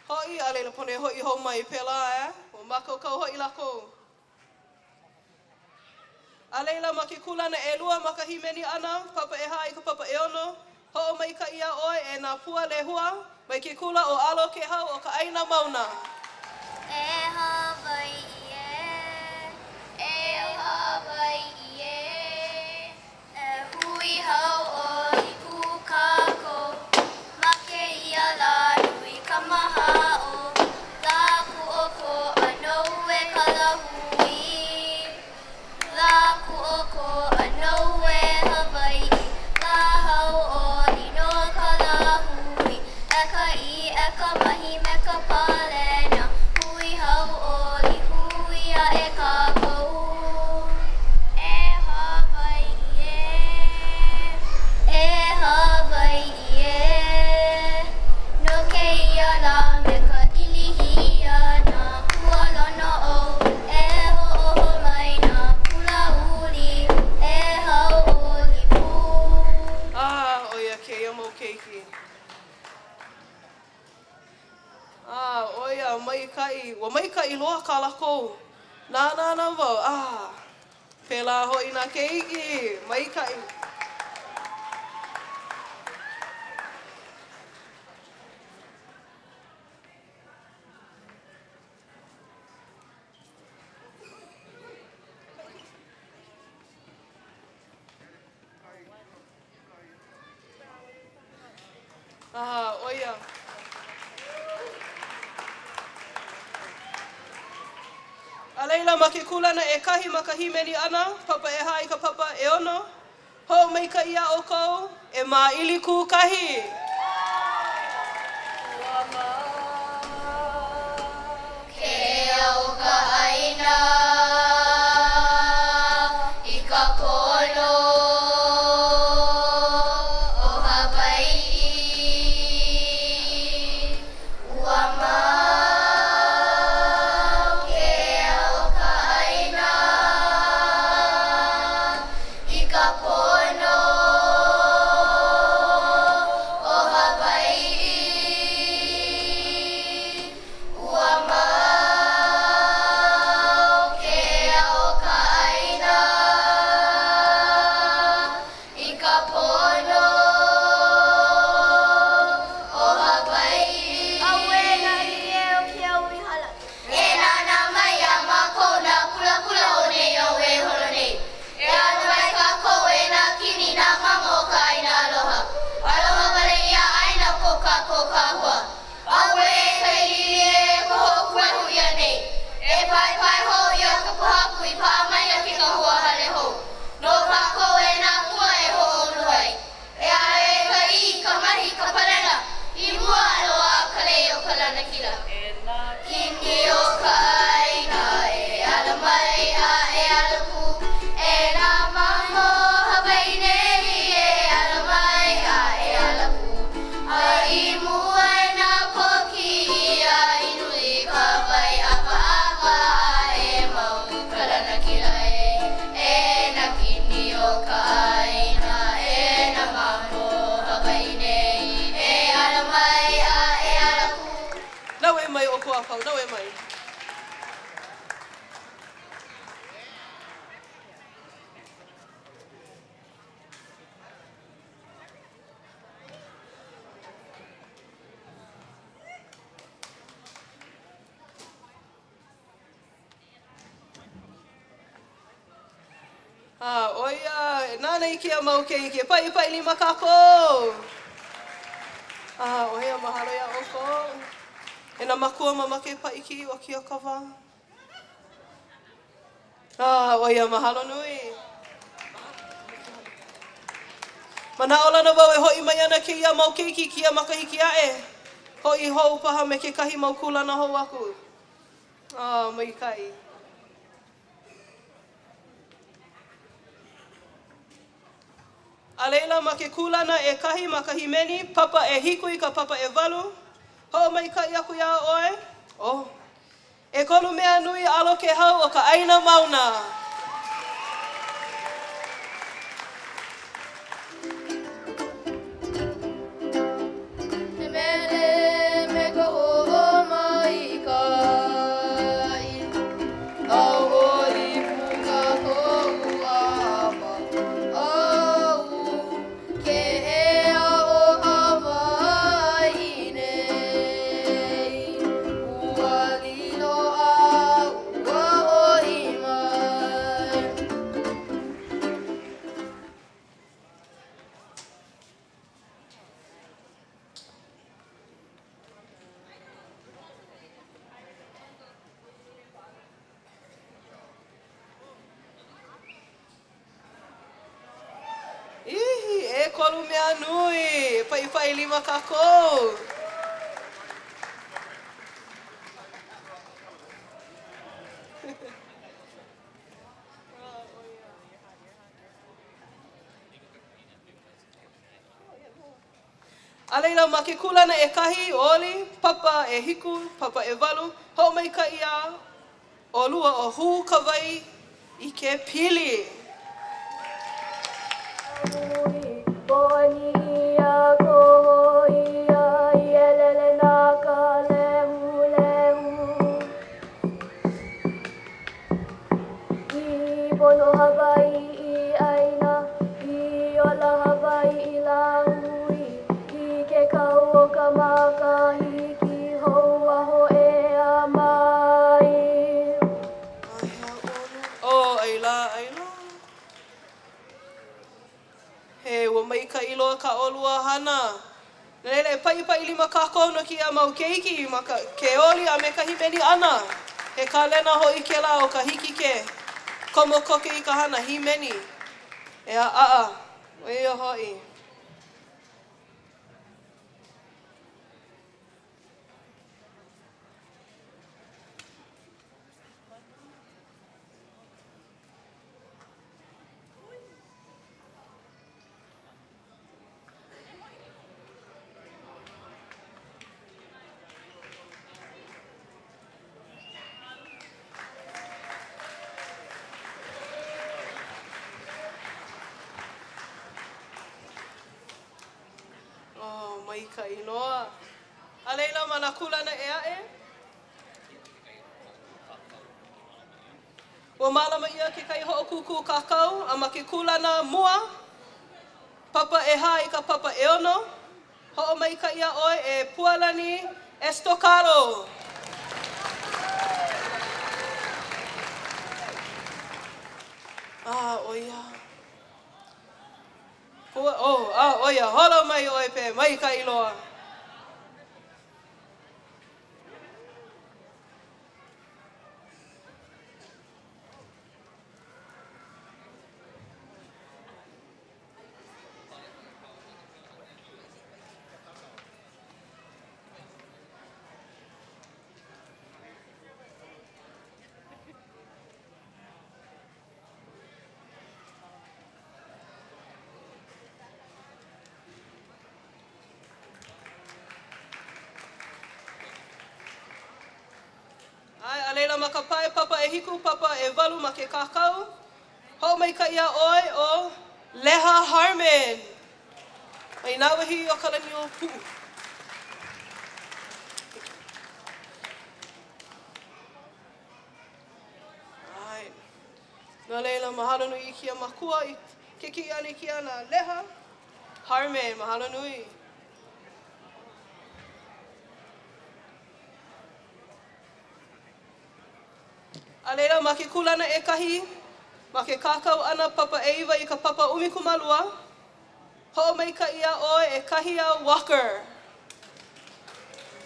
Hoʻi, a laila pono e hoʻi hou mai, pēlā, ʻae? Ua mākaukau hoʻi lākou. A laila, ma ke kūlana ʻelua ma ka hīmeni ʻana, papa ʻehā i ka papa ʻeono, hoʻomaikaʻi iā ʻoe e nā pua lehua, mai ke kula ʻo ʻAlo Kēhau o ka ʻāina mauna. E Hawaiʻi ē, e Hawaiʻi ē, e hui hauʻoli pū kākou ma kēia lā nui kamahaʻo, lā kūʻokoʻa nou e ka lāhui, lā kūʻokoʻa nou e Hawaiʻi, lā hauʻoli no ka lāhui, e ka ʻī, e ka mahi me ka palena, hui hauʻoli, hui aʻe kākou. E Hawaiʻi ē, e Hawaiʻi ē, no kēia lā me ka ʻilihi a nā pualono ou, e hoʻōho mai nā kulauli, e hauʻoli pū. A, ʻo ia kēia mau keiki. A, ʻo ia, maikaʻi, ua maikaʻi loa kā lākou. Nānā ana wau, a, pēlā hoʻi nā keiki, maikaʻi. Ah, ʻo ia. A laila, ma ke kūlana ʻekahi ma ka hīmeni ʻana, papa ʻehā i ka papa ʻeono, hoʻomaikaʻi iā ʻoukou e māʻili kūkahi. Ua mau ke ea o ka ʻāina i ka pono o Hawaiʻi. Ua mau ke ea o ka ʻāina i ka pono o Hawaiʻi. Ua mau Nānā i kēia mau keiki. E paʻipaʻi lima kākou. A, ʻo ia, mahalo iā ʻoukou. E nā makua mamake e paʻi kiʻi o kēia ka wā. A, ʻo ia, mahalo nui. Manaʻolana wau e hoʻi mai ana kēia mau keiki i kēia makahiki aʻe. Hoʻi hou paha me kekahi mau kūlana hou aku. A, maikaʻi. A laila, ma ke kūlana ʻekahi ma ka hīmeni, papa ʻehiku i ka papa ʻewalu, hoʻomaikaʻi aku iā ʻoe, oh, ʻekolu mea nui ʻalo kēhau o ka ʻāina mauna. He mele me ka hoʻomaikaʻi, ʻAuʻoli pū kākou a pau, Ke ea o Hawaiʻi nei, Ua lilo a ua hoʻi mai. Ihi, ʻekolu mea nui, paʻipaʻi lima kākou. A laila, ma ke kūlana ʻekahi, oli, papa ʻehiku, papa ʻewalu, hoʻomaikaʻi iā ʻolua ʻo Hū ka wai i ke pili. I pono Hawaiʻi ʻāina, i ola Hawaiʻi lāhui, i ke kau o ka makahiki hou a hōʻea mai. Oh, ʻai lā, ʻai lā. He ua maikaʻi loa kā ʻolua hana. No laila, e paʻipaʻi lima kākou no kēia mau keiki ma ka, ke oli a me ka hīmeni ʻana. He kālena hoʻi kēlā o ka hiki ke komo koke i ka hana hīmeni. E ʻaʻa, ʻo ia hoʻi. Oh, maikaʻi loa. A laila, ma nā kūlana ʻē aʻe, Ua mālama ʻia kekahi hoʻokūkū kākau a ma ke kūlana mua, papa ʻehā i ka papa ʻeono, hoʻomaikaʻi iā ʻoe e Pualani Estocado. A, ʻo ia. Pua, oh, a, ʻo ia, holo mai ʻoe pe, maikaʻi loa. ʻAe, a laila ma ka pae papa ʻehiku, papa ʻewalu ma ke kākau, hoʻomaikaʻi iā ʻoe ʻo Leha Harmon mai Nāwahīokalaniʻōpuʻu. ʻAe. No laila, mahalo nui i kēia makua i ke kiʻi ʻana i kēia na Leha Harmon. Mahalo nui. A laila, ma ke kūlana ʻekahi, Ma ke kākau ʻana papa ʻeiwa i ka papa 12, hoʻomaikaʻi iā ʻoe e Kahiau Walker.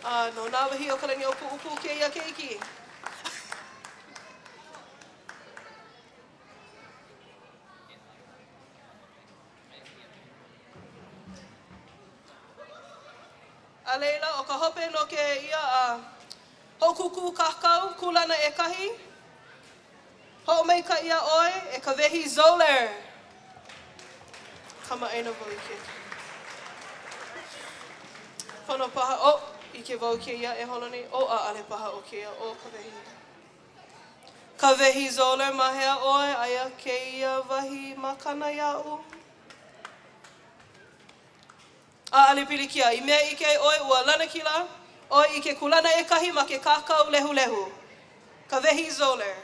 A no Nāwahīokalaniʻōpuʻupuʻu kēia keiki. A laila, ʻo ka hope no kēia a hoʻokūkū kākau kūlana ʻekahi, hoʻomaikaʻi iā ʻoe e Kawehi Zoller. Kamaʻāina wau i ke pono paha, oh, ʻike wau kēia e holo nei, oh, ʻaʻale paha ʻo kēia, ʻo Kawehi. Kawehi Zoller, ma hea ʻoe? Aia kēia wahi makana iaʻu. ʻAʻole pilikia, i mea ʻike ai ʻoe ua lanakila ʻoe i ke kūlana ʻekahi ma ke kākau lehulehu. Kawehi Zoller.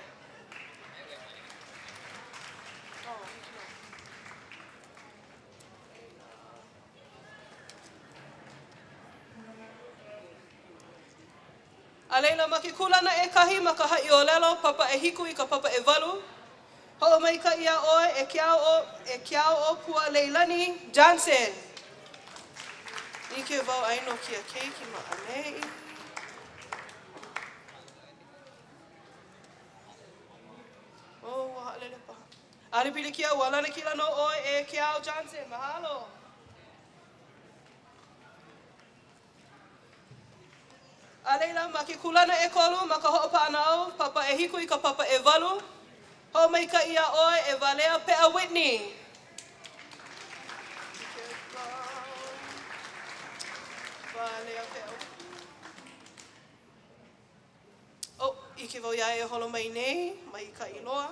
A laila, ma ke kūlana ʻekahi ma ka haʻiʻōlelo, papa ʻehiku i ka papa ʻewalu, hoʻomaikaʻi iā ʻoe e Keao e Keaoʻōpua Leilani Johnson. ʻIke wau ai no kēia keiki ma ʻaneʻi. Oh, ua haʻalele paha. ʻAʻole pilikia, ua lanakila nō ʻoe e Keao Johnson. Mahalo. A laila, ma ke kūlana ʻekolu, ma ka hoʻopaʻanaʻau, papa ʻehiku i ka papa ʻewalu, hoʻomaikaʻi iā ʻoe e Walea Peʻa Whitney. Walea Peʻa Whitney. Oh, ʻike wau iā ia e holo mai nei, maikaʻi loa.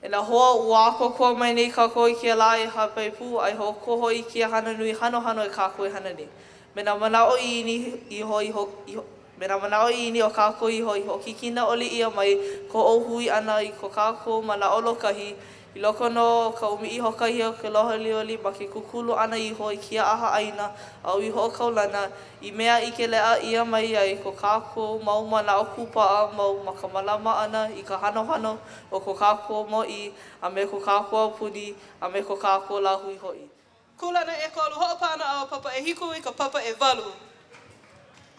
E nā hoa, ua ʻākoakoa mai nei kākou i kēia lā e hāpai pū a e hoʻokoho i kēia hana nui hanohano e kākou e hana nei. Me nā manaʻo ʻiʻini iho i Me nā manaʻo ʻiʻini o kākou iho i hoʻokikina ʻole ʻia mai ko ʻou hui ʻana i ko kākou manaʻo lōkahi, i loko nō o ka ʻumi i hoʻokahi o ke aloha ʻoliʻoli ma ke kūkulu ʻana iho i kēia ʻaha ʻaina ʻAu i hoʻokaulana, i mea ʻike leʻa ʻia mai ai ko kākou mau manaʻo kūpaʻa mau ma ka mālama ʻana i ka hanohano o ko kākou mōʻī a me ko kākou aupuni a me ko kākou lāhui hoʻi. Kūlana ʻekolu, hoʻopaʻanaʻau papa ʻehiku i ka papa ʻewalu.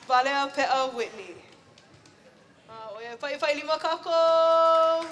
Walea Peʻa Whitney. A ʻo ia, paʻipaʻi lima kākou!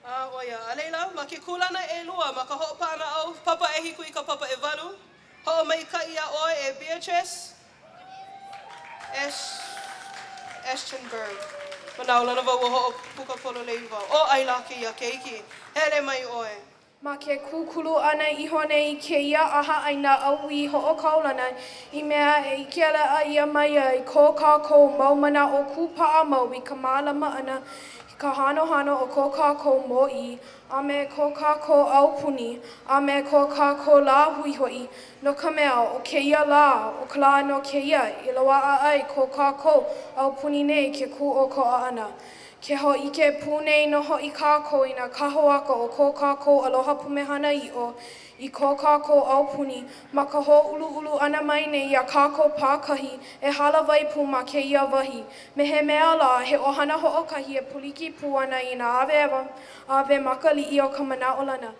A ʻo ia, a laila, ma ke kūlana ʻelua, ma ka hoʻopaʻanaʻau, papa ʻehiku i ka papa ʻewalu, hoʻomaikaʻi iā ʻoe e Beatrice Esh, Eschenberg. Manaʻolana wau ua hoʻopuka pololei wau. ʻO ʻai lā kēia keiki. Hele mai ʻoe. Ma ke kūkulu ʻana iho nei i kēia ʻaha ʻaina ʻAu i hoʻokaulana i mea e ʻike leʻa ʻia mai ai ko kākou mau manaʻo kūpaʻa mau i ka mālama ʻana i ka hanohano o ko kākou mōʻī a me ko kākou aupuni a me ko kākou lāhui hoʻi, no ka mea, ʻo kēia lā, ʻo ka lā nō kēia i loaʻa ai ko kākou aupuni nei ke kūʻokoʻa ʻana. Ke hōʻike pū nei nō hoʻi kākou i nā kahoaka o ko kākou aloha pumehana ʻiʻo i ko kākou aupuni ma ka hōʻuluʻulu ʻana mai nei iā kākou pākahi e hālāwai pū ma kēia wahi me he mea lā he ʻohana hoʻokahi e pūliki pū ana i nā aweawe awe makaliʻi o ka manaʻolana.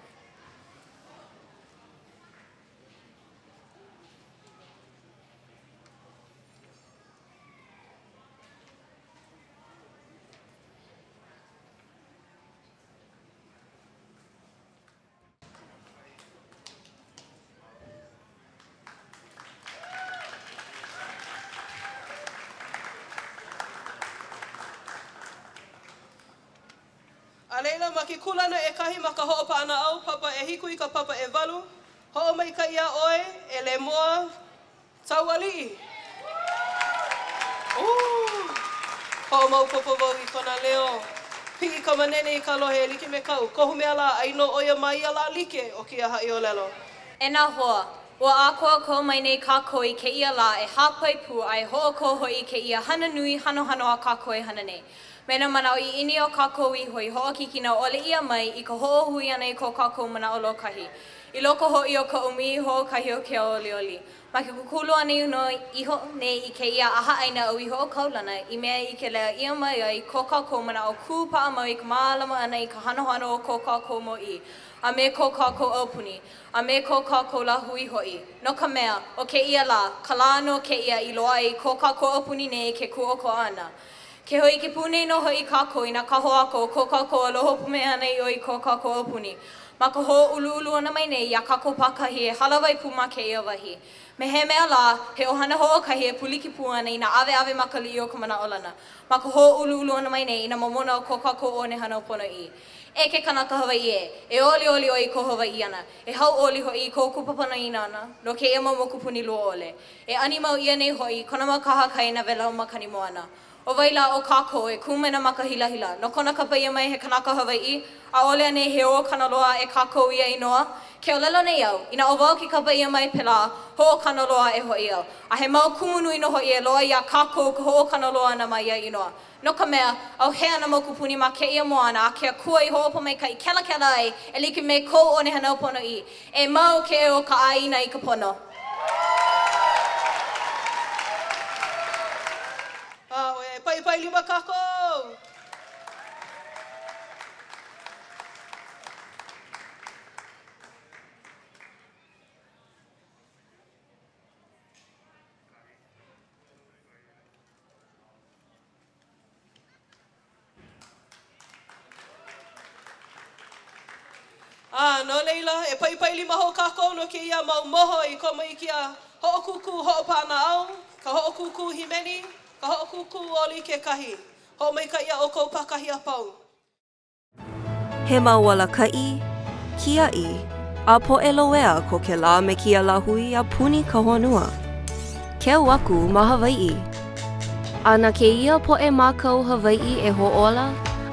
A laila, ma ke kūlana ʻekahi ma ka hoʻopaʻanaʻau, papa ʻehiku i ka papa ʻewalu, hoʻomaikaʻi iā ʻoe e Lemoa Taualiʻi! Ooh! Hoʻomaopopo wau i kona leo. Piʻi ka manene i ka lohe e like me kaʻu. Kohu mea lā, ʻai nō ʻo ia ma ia lā like o kēia haʻiʻōlelo. E nā hoa, ua ʻākoakoa mai nei kākou i kēia lā e hāpai pū a e hoʻokō hoʻi i kēia hana nui hanohano a kākou e hana nei. Me nā manaʻo ʻiʻini o kākou iho i hoʻokikina ʻole ʻia mai i ka hoʻohui ʻana i ko kākou manaʻo lōkahi. I loko hoʻi o ka ʻumi hoʻokahi o ke ao olioli, ma ke kūkulu ʻana iho nei i kēia ʻahaʻaina ʻAui Hoʻokaulana i mea e ʻike leʻa ʻia mai ai ko kākou manaʻo kūpaʻa mau i ka mālama ʻana i ka hanohano o ko kākou mōʻī a me ko kākou aupuni, a me ko kākou lāhui hoʻi, no ka mea, ʻo kēia lā, ka lā nō kēia i loaʻa i ko kākou aupuni nei ke kūʻokoʻa ʻana. Ke hōʻike pū nei nō hoʻi kākou i nā kahoaka o ko kākou aloha pumehana ʻiʻo i ko kākou aupuni, ma ka hōʻuluʻulu ʻana mai nei iā kākou pākahi e hālāwai pū ma kēia wahi. Me he mea lā, he ʻohana hoʻokahi e pūliki pū ana i nā ʻaweʻawe makaliʻi o ka manaʻolana, ma ka hōʻuluʻulu ʻana mai nei i nā momona o ko kākou one hānau ponoʻī. E ke kanaka Hawaiʻi ē, e olioli ʻoe i kou Hawaiʻi ʻana, e hauʻoli hoʻi i kou kupa ponoʻī ʻana no kēia mau mokupuni lua ʻole. E ani mau ʻia nei hoʻi kona mau kahakai nā wēlau makani moana. ʻO wai lā o kākou e kū mai nā maka hilahila no kona kapa ʻia mai he kanaka Hawaiʻi? ʻAʻole anei he hoʻokanaloa aʻe kākou ia inoa? Ke ʻōlelo nei au, inā ʻo wau ke kapa ʻia mai pēlā, hoʻokanaloa aʻe hoʻi au. A he mau kumu nui nō hoʻi e loaʻa iā kākou ka hoʻokanaloa ʻana mai ia inoa. No ka mea, ʻauhea nā mokupuni ma kēia moana a ke Akua i hoʻopōmaikaʻi kelakela ai e like me kou one hānau ponoʻī, e mau ke eo o ka ʻāina i ka pono. A ʻoiai e paʻipaʻi lima kākou! A no laila, e paʻipaʻi lima hou kākou no kēia mau moho i komo i kēia hoʻokūkū hoʻopaʻanaʻau, ka hoʻokūkū hīmeni, ka hoʻokūkū oli kekahi. Hoʻomaikaʻi iā ʻoukou pākahi a pau. He mau alakaʻi, kiaʻi, a poʻe loea ko kēlā me kēia lāhui a puni ka honua. Keu aku ma Hawaiʻi. A na kēia poʻe mākau Hawaiʻi e hoʻōla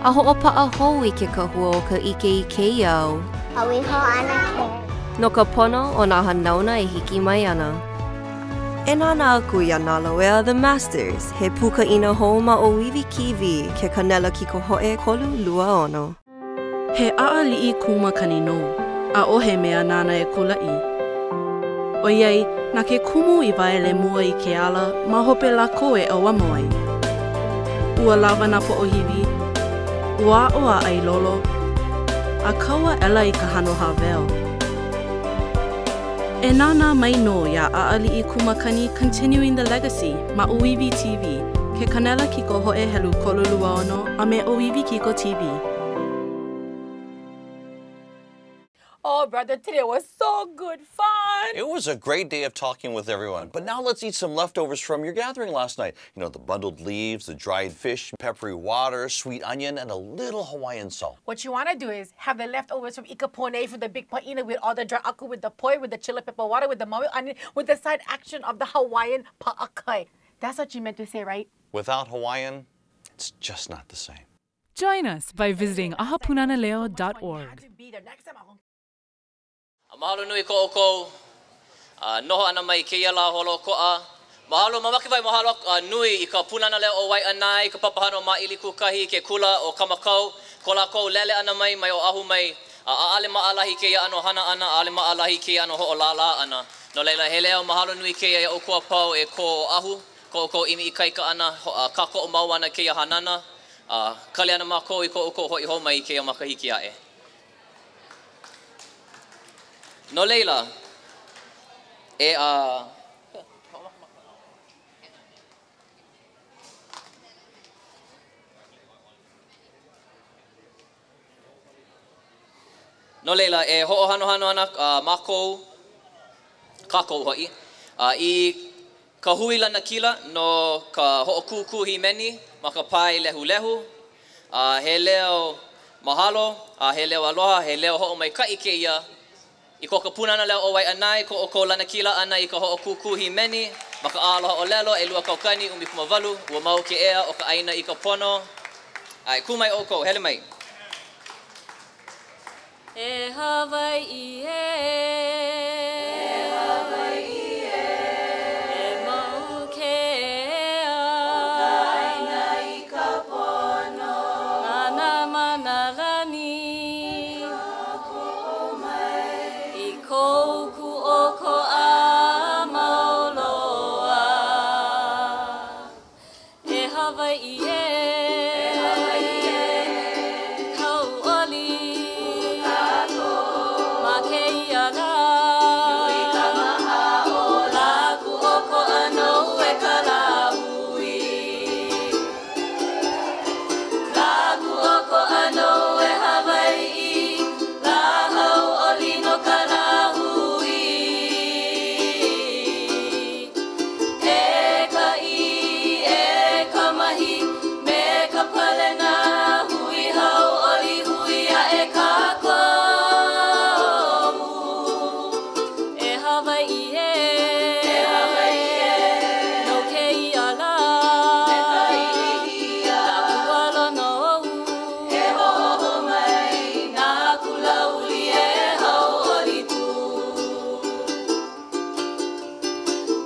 a hoʻopaʻa hou i ke kahua o ka ʻike i kēia au. No ka pono o nā hanauna e hiki mai ana. E nānā aku iā Nā Loea The Masters, he pūkaʻina hou ma ʻŌiwi TV, ke kanela kikohoʻe 326. He ʻaʻaliʻi kū makani nō, ʻaʻohe mea nāna e kulaʻi. ʻOiai, na ke kumu i waele mua i ke ala, ma hope lākou e ʻauamo ai. Ua lawa nā poʻohiwi, ua aʻo a ʻailolo, a kau aʻela i ka hano hāweo. E nānā mai nō iā ʻAʻaliʻi Kū Makani Continuing the Legacy ma ʻŌiwi TV, ke kanela kikohoʻe helu 326 a me ʻŌiwi Kiko TV. Oh, brother, today was so good fun. It was a great day of talking with everyone. But now let's eat some leftovers from your gathering last night. You know, the bundled leaves, the dried fish, peppery water, sweet onion, and a little Hawaiian salt. What you want to do is have the leftovers from Ika Pone for the big pa'ina with all the dry aku, with the poi, with the chili pepper water, with the maui onion, with the side action of the Hawaiian pa'akai. That's what you meant to say, right? Without Hawaiian, it's just not the same. Join us by visiting ahapunanaleo.org. A mahalo nui ko ʻoukou noho ʻana mai i kēia lā holoʻokoʻa. Mahalo, mamake wau e mahalo nui i ka Pūnana Leo o Waiʻanae, i ka papahana o Māʻili Kūkahi, i ke kula ʻo Kamakau, ko lākou lele ʻana mai mai Oʻahu mai, a ʻaʻole maʻalahi kēia ʻano hana ʻana, ʻaʻole maʻalahi kēia ʻano hoʻolālā ʻana. No laila, he leo mahalo nui kēia iā ʻoukou a pau e kō Oʻahu, ko ʻoukou ʻimi ikaika ʻana, kākoʻo mau ʻana i kēia hanana, a kali ana mākou i ko ʻoukou hoʻi hou mai i kēia makahiki aʻe. No laila, e a. No laila, e hoʻohanohano ana mākou, kākou hoʻi, i ka hui lanakila no ka hoʻokūkū hīmeni ma ka pae lehulehu, a he leo mahalo, a he leo aloha, he leo hoʻomaikaʻi kēia i ko ka Pūnana Leo o Waiʻanae, ko ʻoukou lanakila ʻana i ka hoʻokūkū hīmeni ma ka ʻAha Aloha ʻŌlelo, 2018, ua mau ke ea o ka ʻāina i ka pono. A e kū mai ʻoukou, hele mai. E Hawaiʻi ē. Hawaiʻi ē. E Hawaiʻi ē. Hauʻoli kākou ma kēia lā. Nui ka mahaʻo lā kūʻokoʻa nou e ka lāhui. Lā kūʻokoʻa nou e Hawaiʻi. Lā hauʻoli no ka lāhui. E ka ʻī, e ka mahi, me ka palena, hui hauʻoli, hui aʻe kākou. E Hawaiʻi ē. E Hawaiʻi ē. No kēia lā. Me ka ilihia. Nā kualono ou. E hoʻōho mai nā kula uli e hauʻoli pū.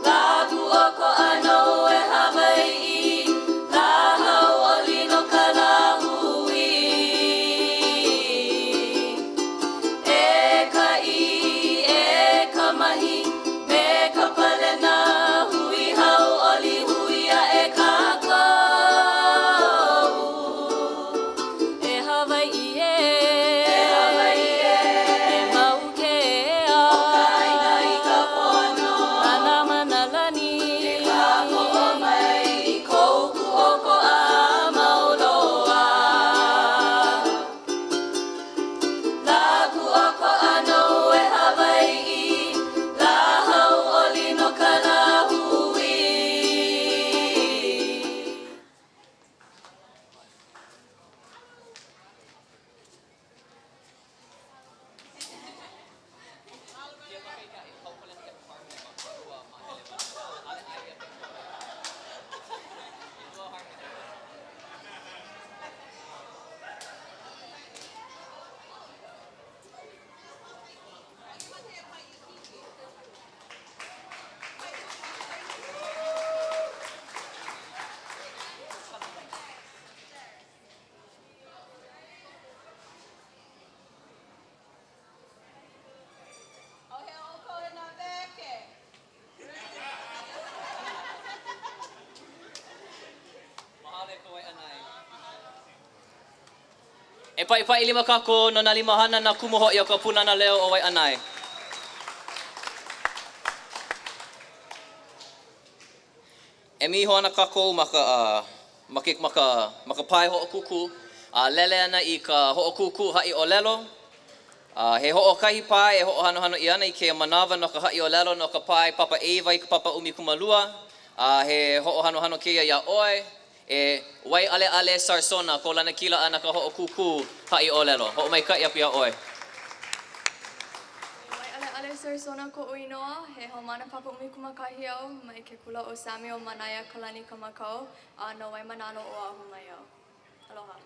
Lā kūʻokoʻa nou e Hawaiʻi, lā hauʻoli no ka lāhui. E ka ʻī, e ka mahi, me ka palena, hui hauʻoli, hui aʻe kākou. E Hawaiʻi ē. E Hawaiʻi ē. E mau ke ea. O ka ʻāina i ka pono. A nā mana lani. E kākoʻo mai i kou kūʻokoʻa mau loa. Lā kūʻokoʻa nou e Hawaiʻi, lā hauʻoli no ka lāhui. ʻAuhea ʻoukou e nā wēkē. Mahalo e ka Waiʻanae. E paʻipaʻi lima kākou no nā limahana nā kumu hoʻi o ka Pūnana Leo o Waiʻanae. Emi iho ana kākou ma ka, ma ke, ma ka, ma ka pae hoʻokūkū, a lele ana i ka hoʻokūkū haʻi ʻōlelo. A he hoʻokahi pae e hoʻohanohano ʻia ana i kēia manawa no ka haʻi ʻōlelo no ka pae papa ʻeiwa i ka papa 12, a he hoʻohanohano kēia iā ʻoe, e Waiʻaleʻale Sarsona, kou lanakila ʻana ka hoʻokūkū haʻi ʻōlelo. Hoʻomaikaʻi aku iā ʻoe. ʻO Waiʻaleʻale Sarsona koʻu inoa, he haumāna papa 11 au mai ke kula ʻo Samuel Mānaiakalani Kamakau a no Waimānalo, Oʻahu mai au. Aloha.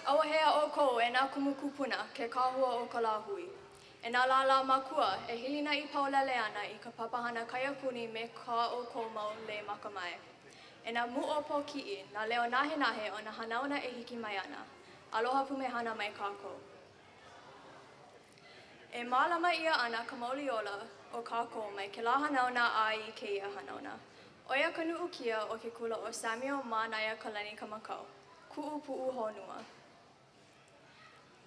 ʻAuhea ʻoukou e nā kumu kūpuna, ke kahua o ka lāhui. E nā lālā makua, e hilinaʻi paulele ana i ka papahana kaiapuni me kā ʻoukou mau lei makamae. E nā muʻo pōkiʻi, nā leo nahenahe o nā hanauna e hiki mai ana. Aloha pumehana mai kākou. E mālama ʻia ana ka mauli ola o kākou mai kēlā hanauna a i kēia hanauna. ʻO ia ka nuʻukia o ke kula ʻo Samuel Mānaiakalani Kamakau, kuʻu puʻuhonua.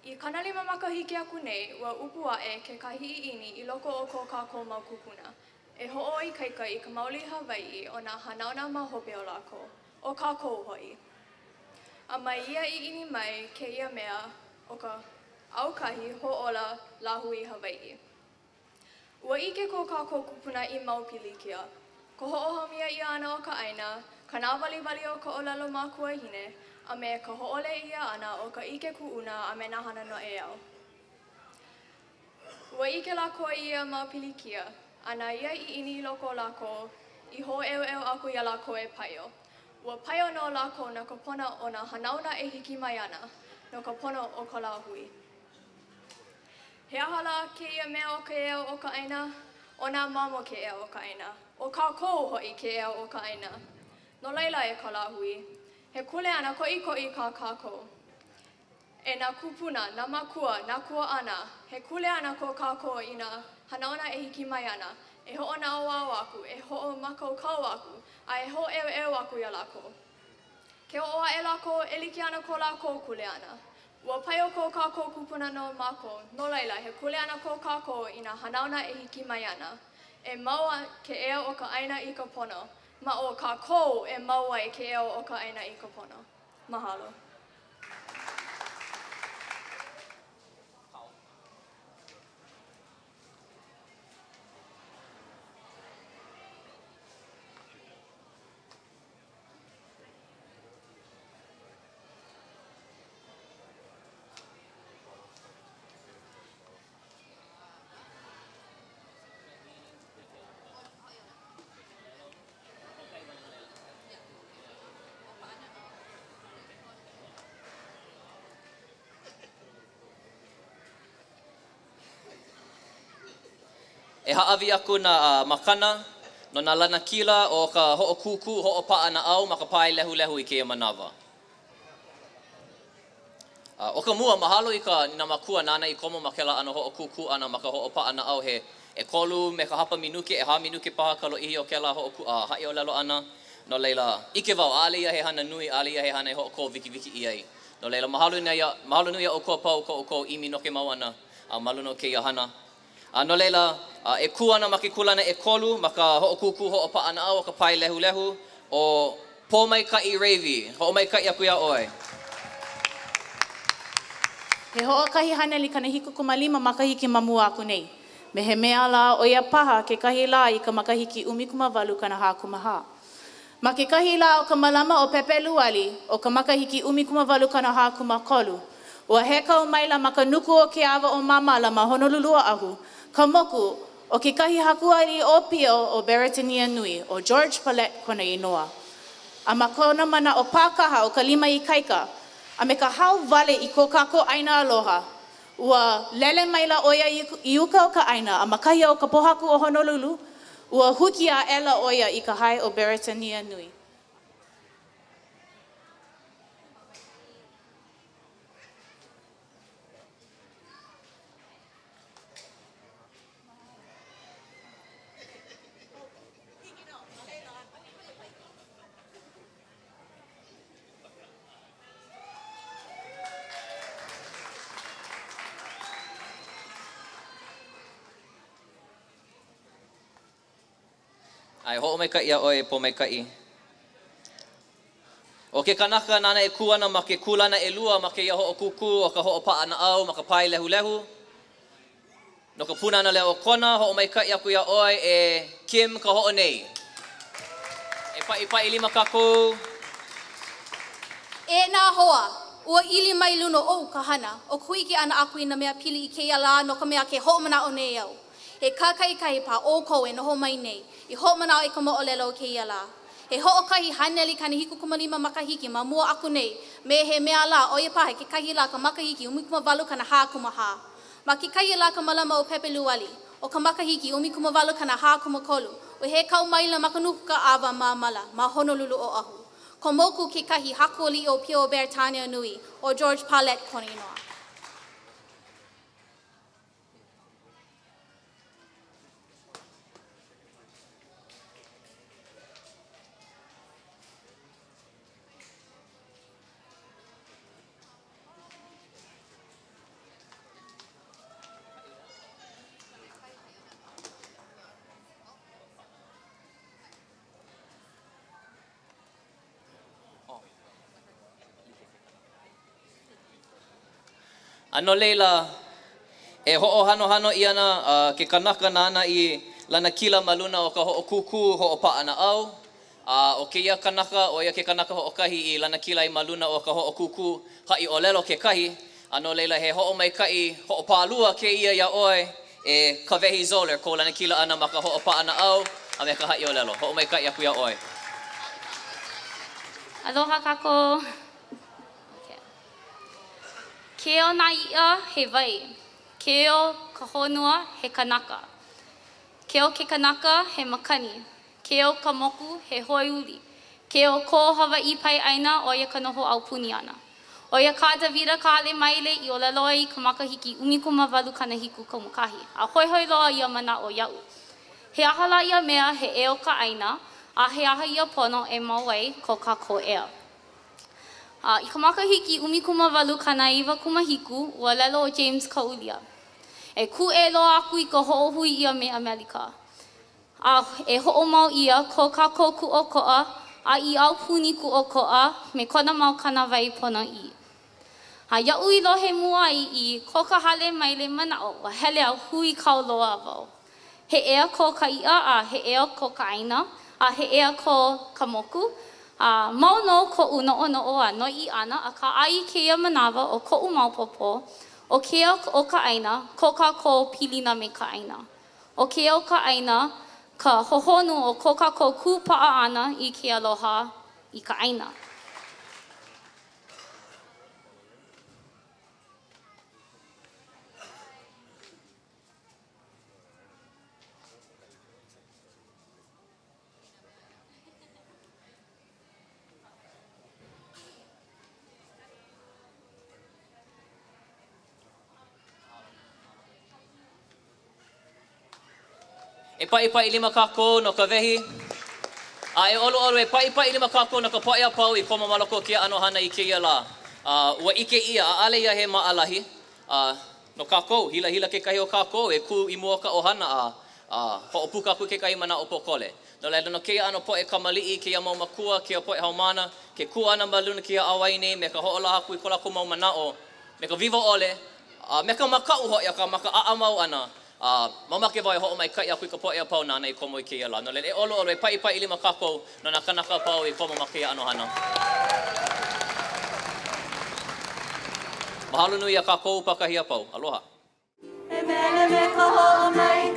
I 50 makahiki aku nei, ua ʻupu aʻe kekahi ʻiʻini i loko o ko kākou mau kūpuna e hoʻoikaika i ka mauli Hawaiʻi o nā hanauna ma hope o lākou, ʻo kākou hoʻi. A mai ia ʻiʻini mai kēia mea ʻo ka aukahi hoʻōla lāhui Hawaiʻi. Ua ʻike ko kākou kūpuna i mau pilikia, ka hoʻohaumia ʻia ʻana o ka ʻāina, ka nāwaliwali o ka ʻōlelo makuahine, a me ka hōʻole ʻia ʻana o ka ʻike kuʻuna a me nā hana noʻeau. Ua ʻike lākou i ia mau pilikia, a na ia ʻiʻini i loko o lākou i hōʻeuʻeu aku iā lākou e paio. Ua paio nō lākou no ka pono o nā hanauna e hiki mai ana, no ka pono o ka lāhui. He aha lā kēia mea o ke ea o ka ʻāina? ʻO nā mamo ke ea o ka ʻāina. ʻO kākou hoʻi ke ea o ka ʻāina. No laila e ka lāhui, he kuleana koʻikoʻi kā kākou. E nā kūpuna, nā mākua, nā kuaʻana, he kuleana ko kākou i nā hanauna e hiki mai ana. E hoʻonaʻauao aku, e hoʻomākaukau aku, a e hōʻeuʻeu aku iā lākou. Ke oʻo aʻe lākou, e like ana ko lākou kuleana. Ua paio ko kākou kūpuna no mākou, no laila, he kuleana ko kākou i nā hanauna e hiki mai ana. E mau ke ea o ka ʻāina i ka pono. Ma o kākou e mau ai ke ea o ka ʻāina i ka pono. Mahalo. E hāʻawi aku nā makana no nā lanakila o ka hoʻokūkū hoʻopaʻanaʻau ma ka pae lehulehu i kēia manawa. ʻO ka mua, mahalo i ka nā mākua nāna i komo ma kēlā ʻano hoʻokūkū ʻana ma ka hoʻopaʻanaʻau he ʻekolu me ka hapa minuke, ʻehā minuke paha ka lōʻihi o kēlā hoʻokū a haʻiʻōlelo ʻana. No laila, ʻike wau, ʻaʻole ia he hana nui, ʻaʻole ia he hana e hoʻokō wikiwiki ʻia ai. No laila, mahalo nui iā, mahalo nui iā ʻoukou a pau ko ʻoukou ʻimi noke mau ʻana ma luna o kēia hana. A no laila, e kū ana ma ke kūlana ʻekolu ma ka hoʻokūkū hoʻopaʻanaʻau o ka pae lehulehu ʻo Pōmaikaʻi Ravy. Hoʻomaikaʻi aku iā ʻoe. He hoʻokahi haneli 75 makahiki ma mua aku nei. Me he mea lā, ʻo ia paha kekahi lā i ka makahiki 1844. Ma kekahi lā o ka malama ʻo Pepeluali o ka makahiki 1843, ua hekau maila ma ka nuku o ke awa ʻo Māmala ma Honolulu, Oʻahu, ka moku o kekahi haku aliʻi ʻōpio o Beretania Nui, ʻo George Paulet kona inoa. A ma kona manaʻo pākaha o ka lima ikaika a me ka hao wale i ko kākou ʻāina aloha, ua lele maila ʻo ia i uka o ka ʻāina a ma kahi o ka pōhaku o Honolulu, ua huki aʻela ʻo ia i ka hae o Beretania Nui. ʻAe, hoʻomaikaʻi iā ʻoe, Pōmaikaʻi. ʻO ke kanaka nāna e kū ana ma ke kūlana ʻelua ma kēia hoʻokūkū o ka hoʻopaʻanaʻau ma ka pae lehulehu, no ka Pūnana Leo o Kona, hoʻomaikaʻi aku iā ʻoe e Kim Kahoʻonei. E paʻipaʻi lima kākou. E nā hoa, ua ili mai luna oʻu ka hana ʻo ka hōʻike ʻana aku i nā mea pili i kēia lā no ka mea ke hoʻomanaʻo nei au. He kākaʻikahi paha ʻoukou e noho mai nei i hoʻomanaʻo i ka moʻolelo o kēia lā. He 175 makahiki ma mua aku nei me he mea lā ʻo ia paha kekahi lā ka makahiki 1844. Ma kekahi lā ka malama o Pepeluali, o ka makahiki 1843, ua hekau maila ma ka nuku ka ʻawa Māmala ma Honolulu, Oʻahu. Ka moku kekahi haku aliʻi ʻōpio o Beretania Nui, ʻo George Paulet kona inoa. A no laila, e hoʻohanohano ʻia ana ke kanaka nāna i lanakila ma luna o ka hoʻokūkū hoʻopaʻanaʻau, a ʻo kēia kanaka, ʻo ia ke kanaka hoʻokahi i lanakila ai ma luna o ka hoʻokūkū haʻiʻōlelo kekahi, a no laila, he hoʻomaikaʻi hoʻopālua kēia iā ʻoe e Kawehi Zoller, kou lanakila ʻana ma ka hoʻopaʻanaʻau a me ka haʻiʻōlelo. Hoʻomaikaʻi aku iā ʻoe. Aloha kākou. Ke eo nā iʻa, he wai. Ke eo ka honua, he kanaka. Ke eo ke kanaka, he makani. Ke eo ka moku, he hoi uli. Ke eo ko Hawaiʻi pae ʻāina, ʻo ia ka noho aupuni ʻana. ʻO ia kā Davida Kahale Maile i ʻōlelo ai i ka makahiki 1871, a hoihoi loa ia manaʻo iaʻu. He aha lā ia mea he ea o ka ʻāina, a he aha ia pono e mau ai ko kākou ea? A i ka makahiki 1897, ua ʻōlelo ʻo James Kaulia, E kūʻē loa aku i ka hoʻohui ʻia me ʻAmelika. A e hoʻomau ʻia ko kākou kūʻokoʻa a i aupuni kūʻokoʻa me kona mau kānāwai ponoʻī. A iaʻu i lohe mua ai i ko ka hale maile manaʻo, ua hele a huikau loa wau. He ea ko ka iʻa a he ea ko ka ʻāina, a he ea ko ka moku, a mau nō koʻu noʻonoʻo a noiʻi ʻana, akā a i kēia manawa ʻo koʻu maopopo, ʻo ke ea o ka ʻāina, ko kākou pilina me ka ʻāina. ʻO ke ea o ka ʻāina ka hohonu o ko kākou kūpaʻa ʻana i ke aloha i ka ʻāina. E paʻipaʻi lima kākou no ka wehi, a e ʻoluʻolu, e paʻipaʻi lima kākou no ka poʻe a pau i komo ma loko o kēia ʻano hana i kēia lā. A ua ʻike ʻia, ʻaʻole ia he maʻalahi, a no kākou, hilahila kekahi o kākou e kū i mua o ka ʻohana a a hoʻopuka aku i kekahi manaʻo pōkole. No laila, no kēia ʻano poʻe kamaliʻi, kēia mau makua, kēia poʻe haumāna, ke kū ʻana ma luna kēia ʻauwai nei me ka hoʻolaha aku i ko lākou mau manaʻo, me ka wiwo ʻole, a me ka makaʻu hoʻi, akā ma ka ʻaʻa mau ʻana, a mamake wau e hoʻomaikaʻi aku i ka poʻe a pau nāna i komo i kēia lā. No laila, e ʻoluʻolu, e paʻipaʻi lima kākou no nā kānaka a pau i komo ma kēia ʻano hana. Mahalo nui iā kākou pākahi a pau. Aloha. E mele me ka hoʻomaikaʻi.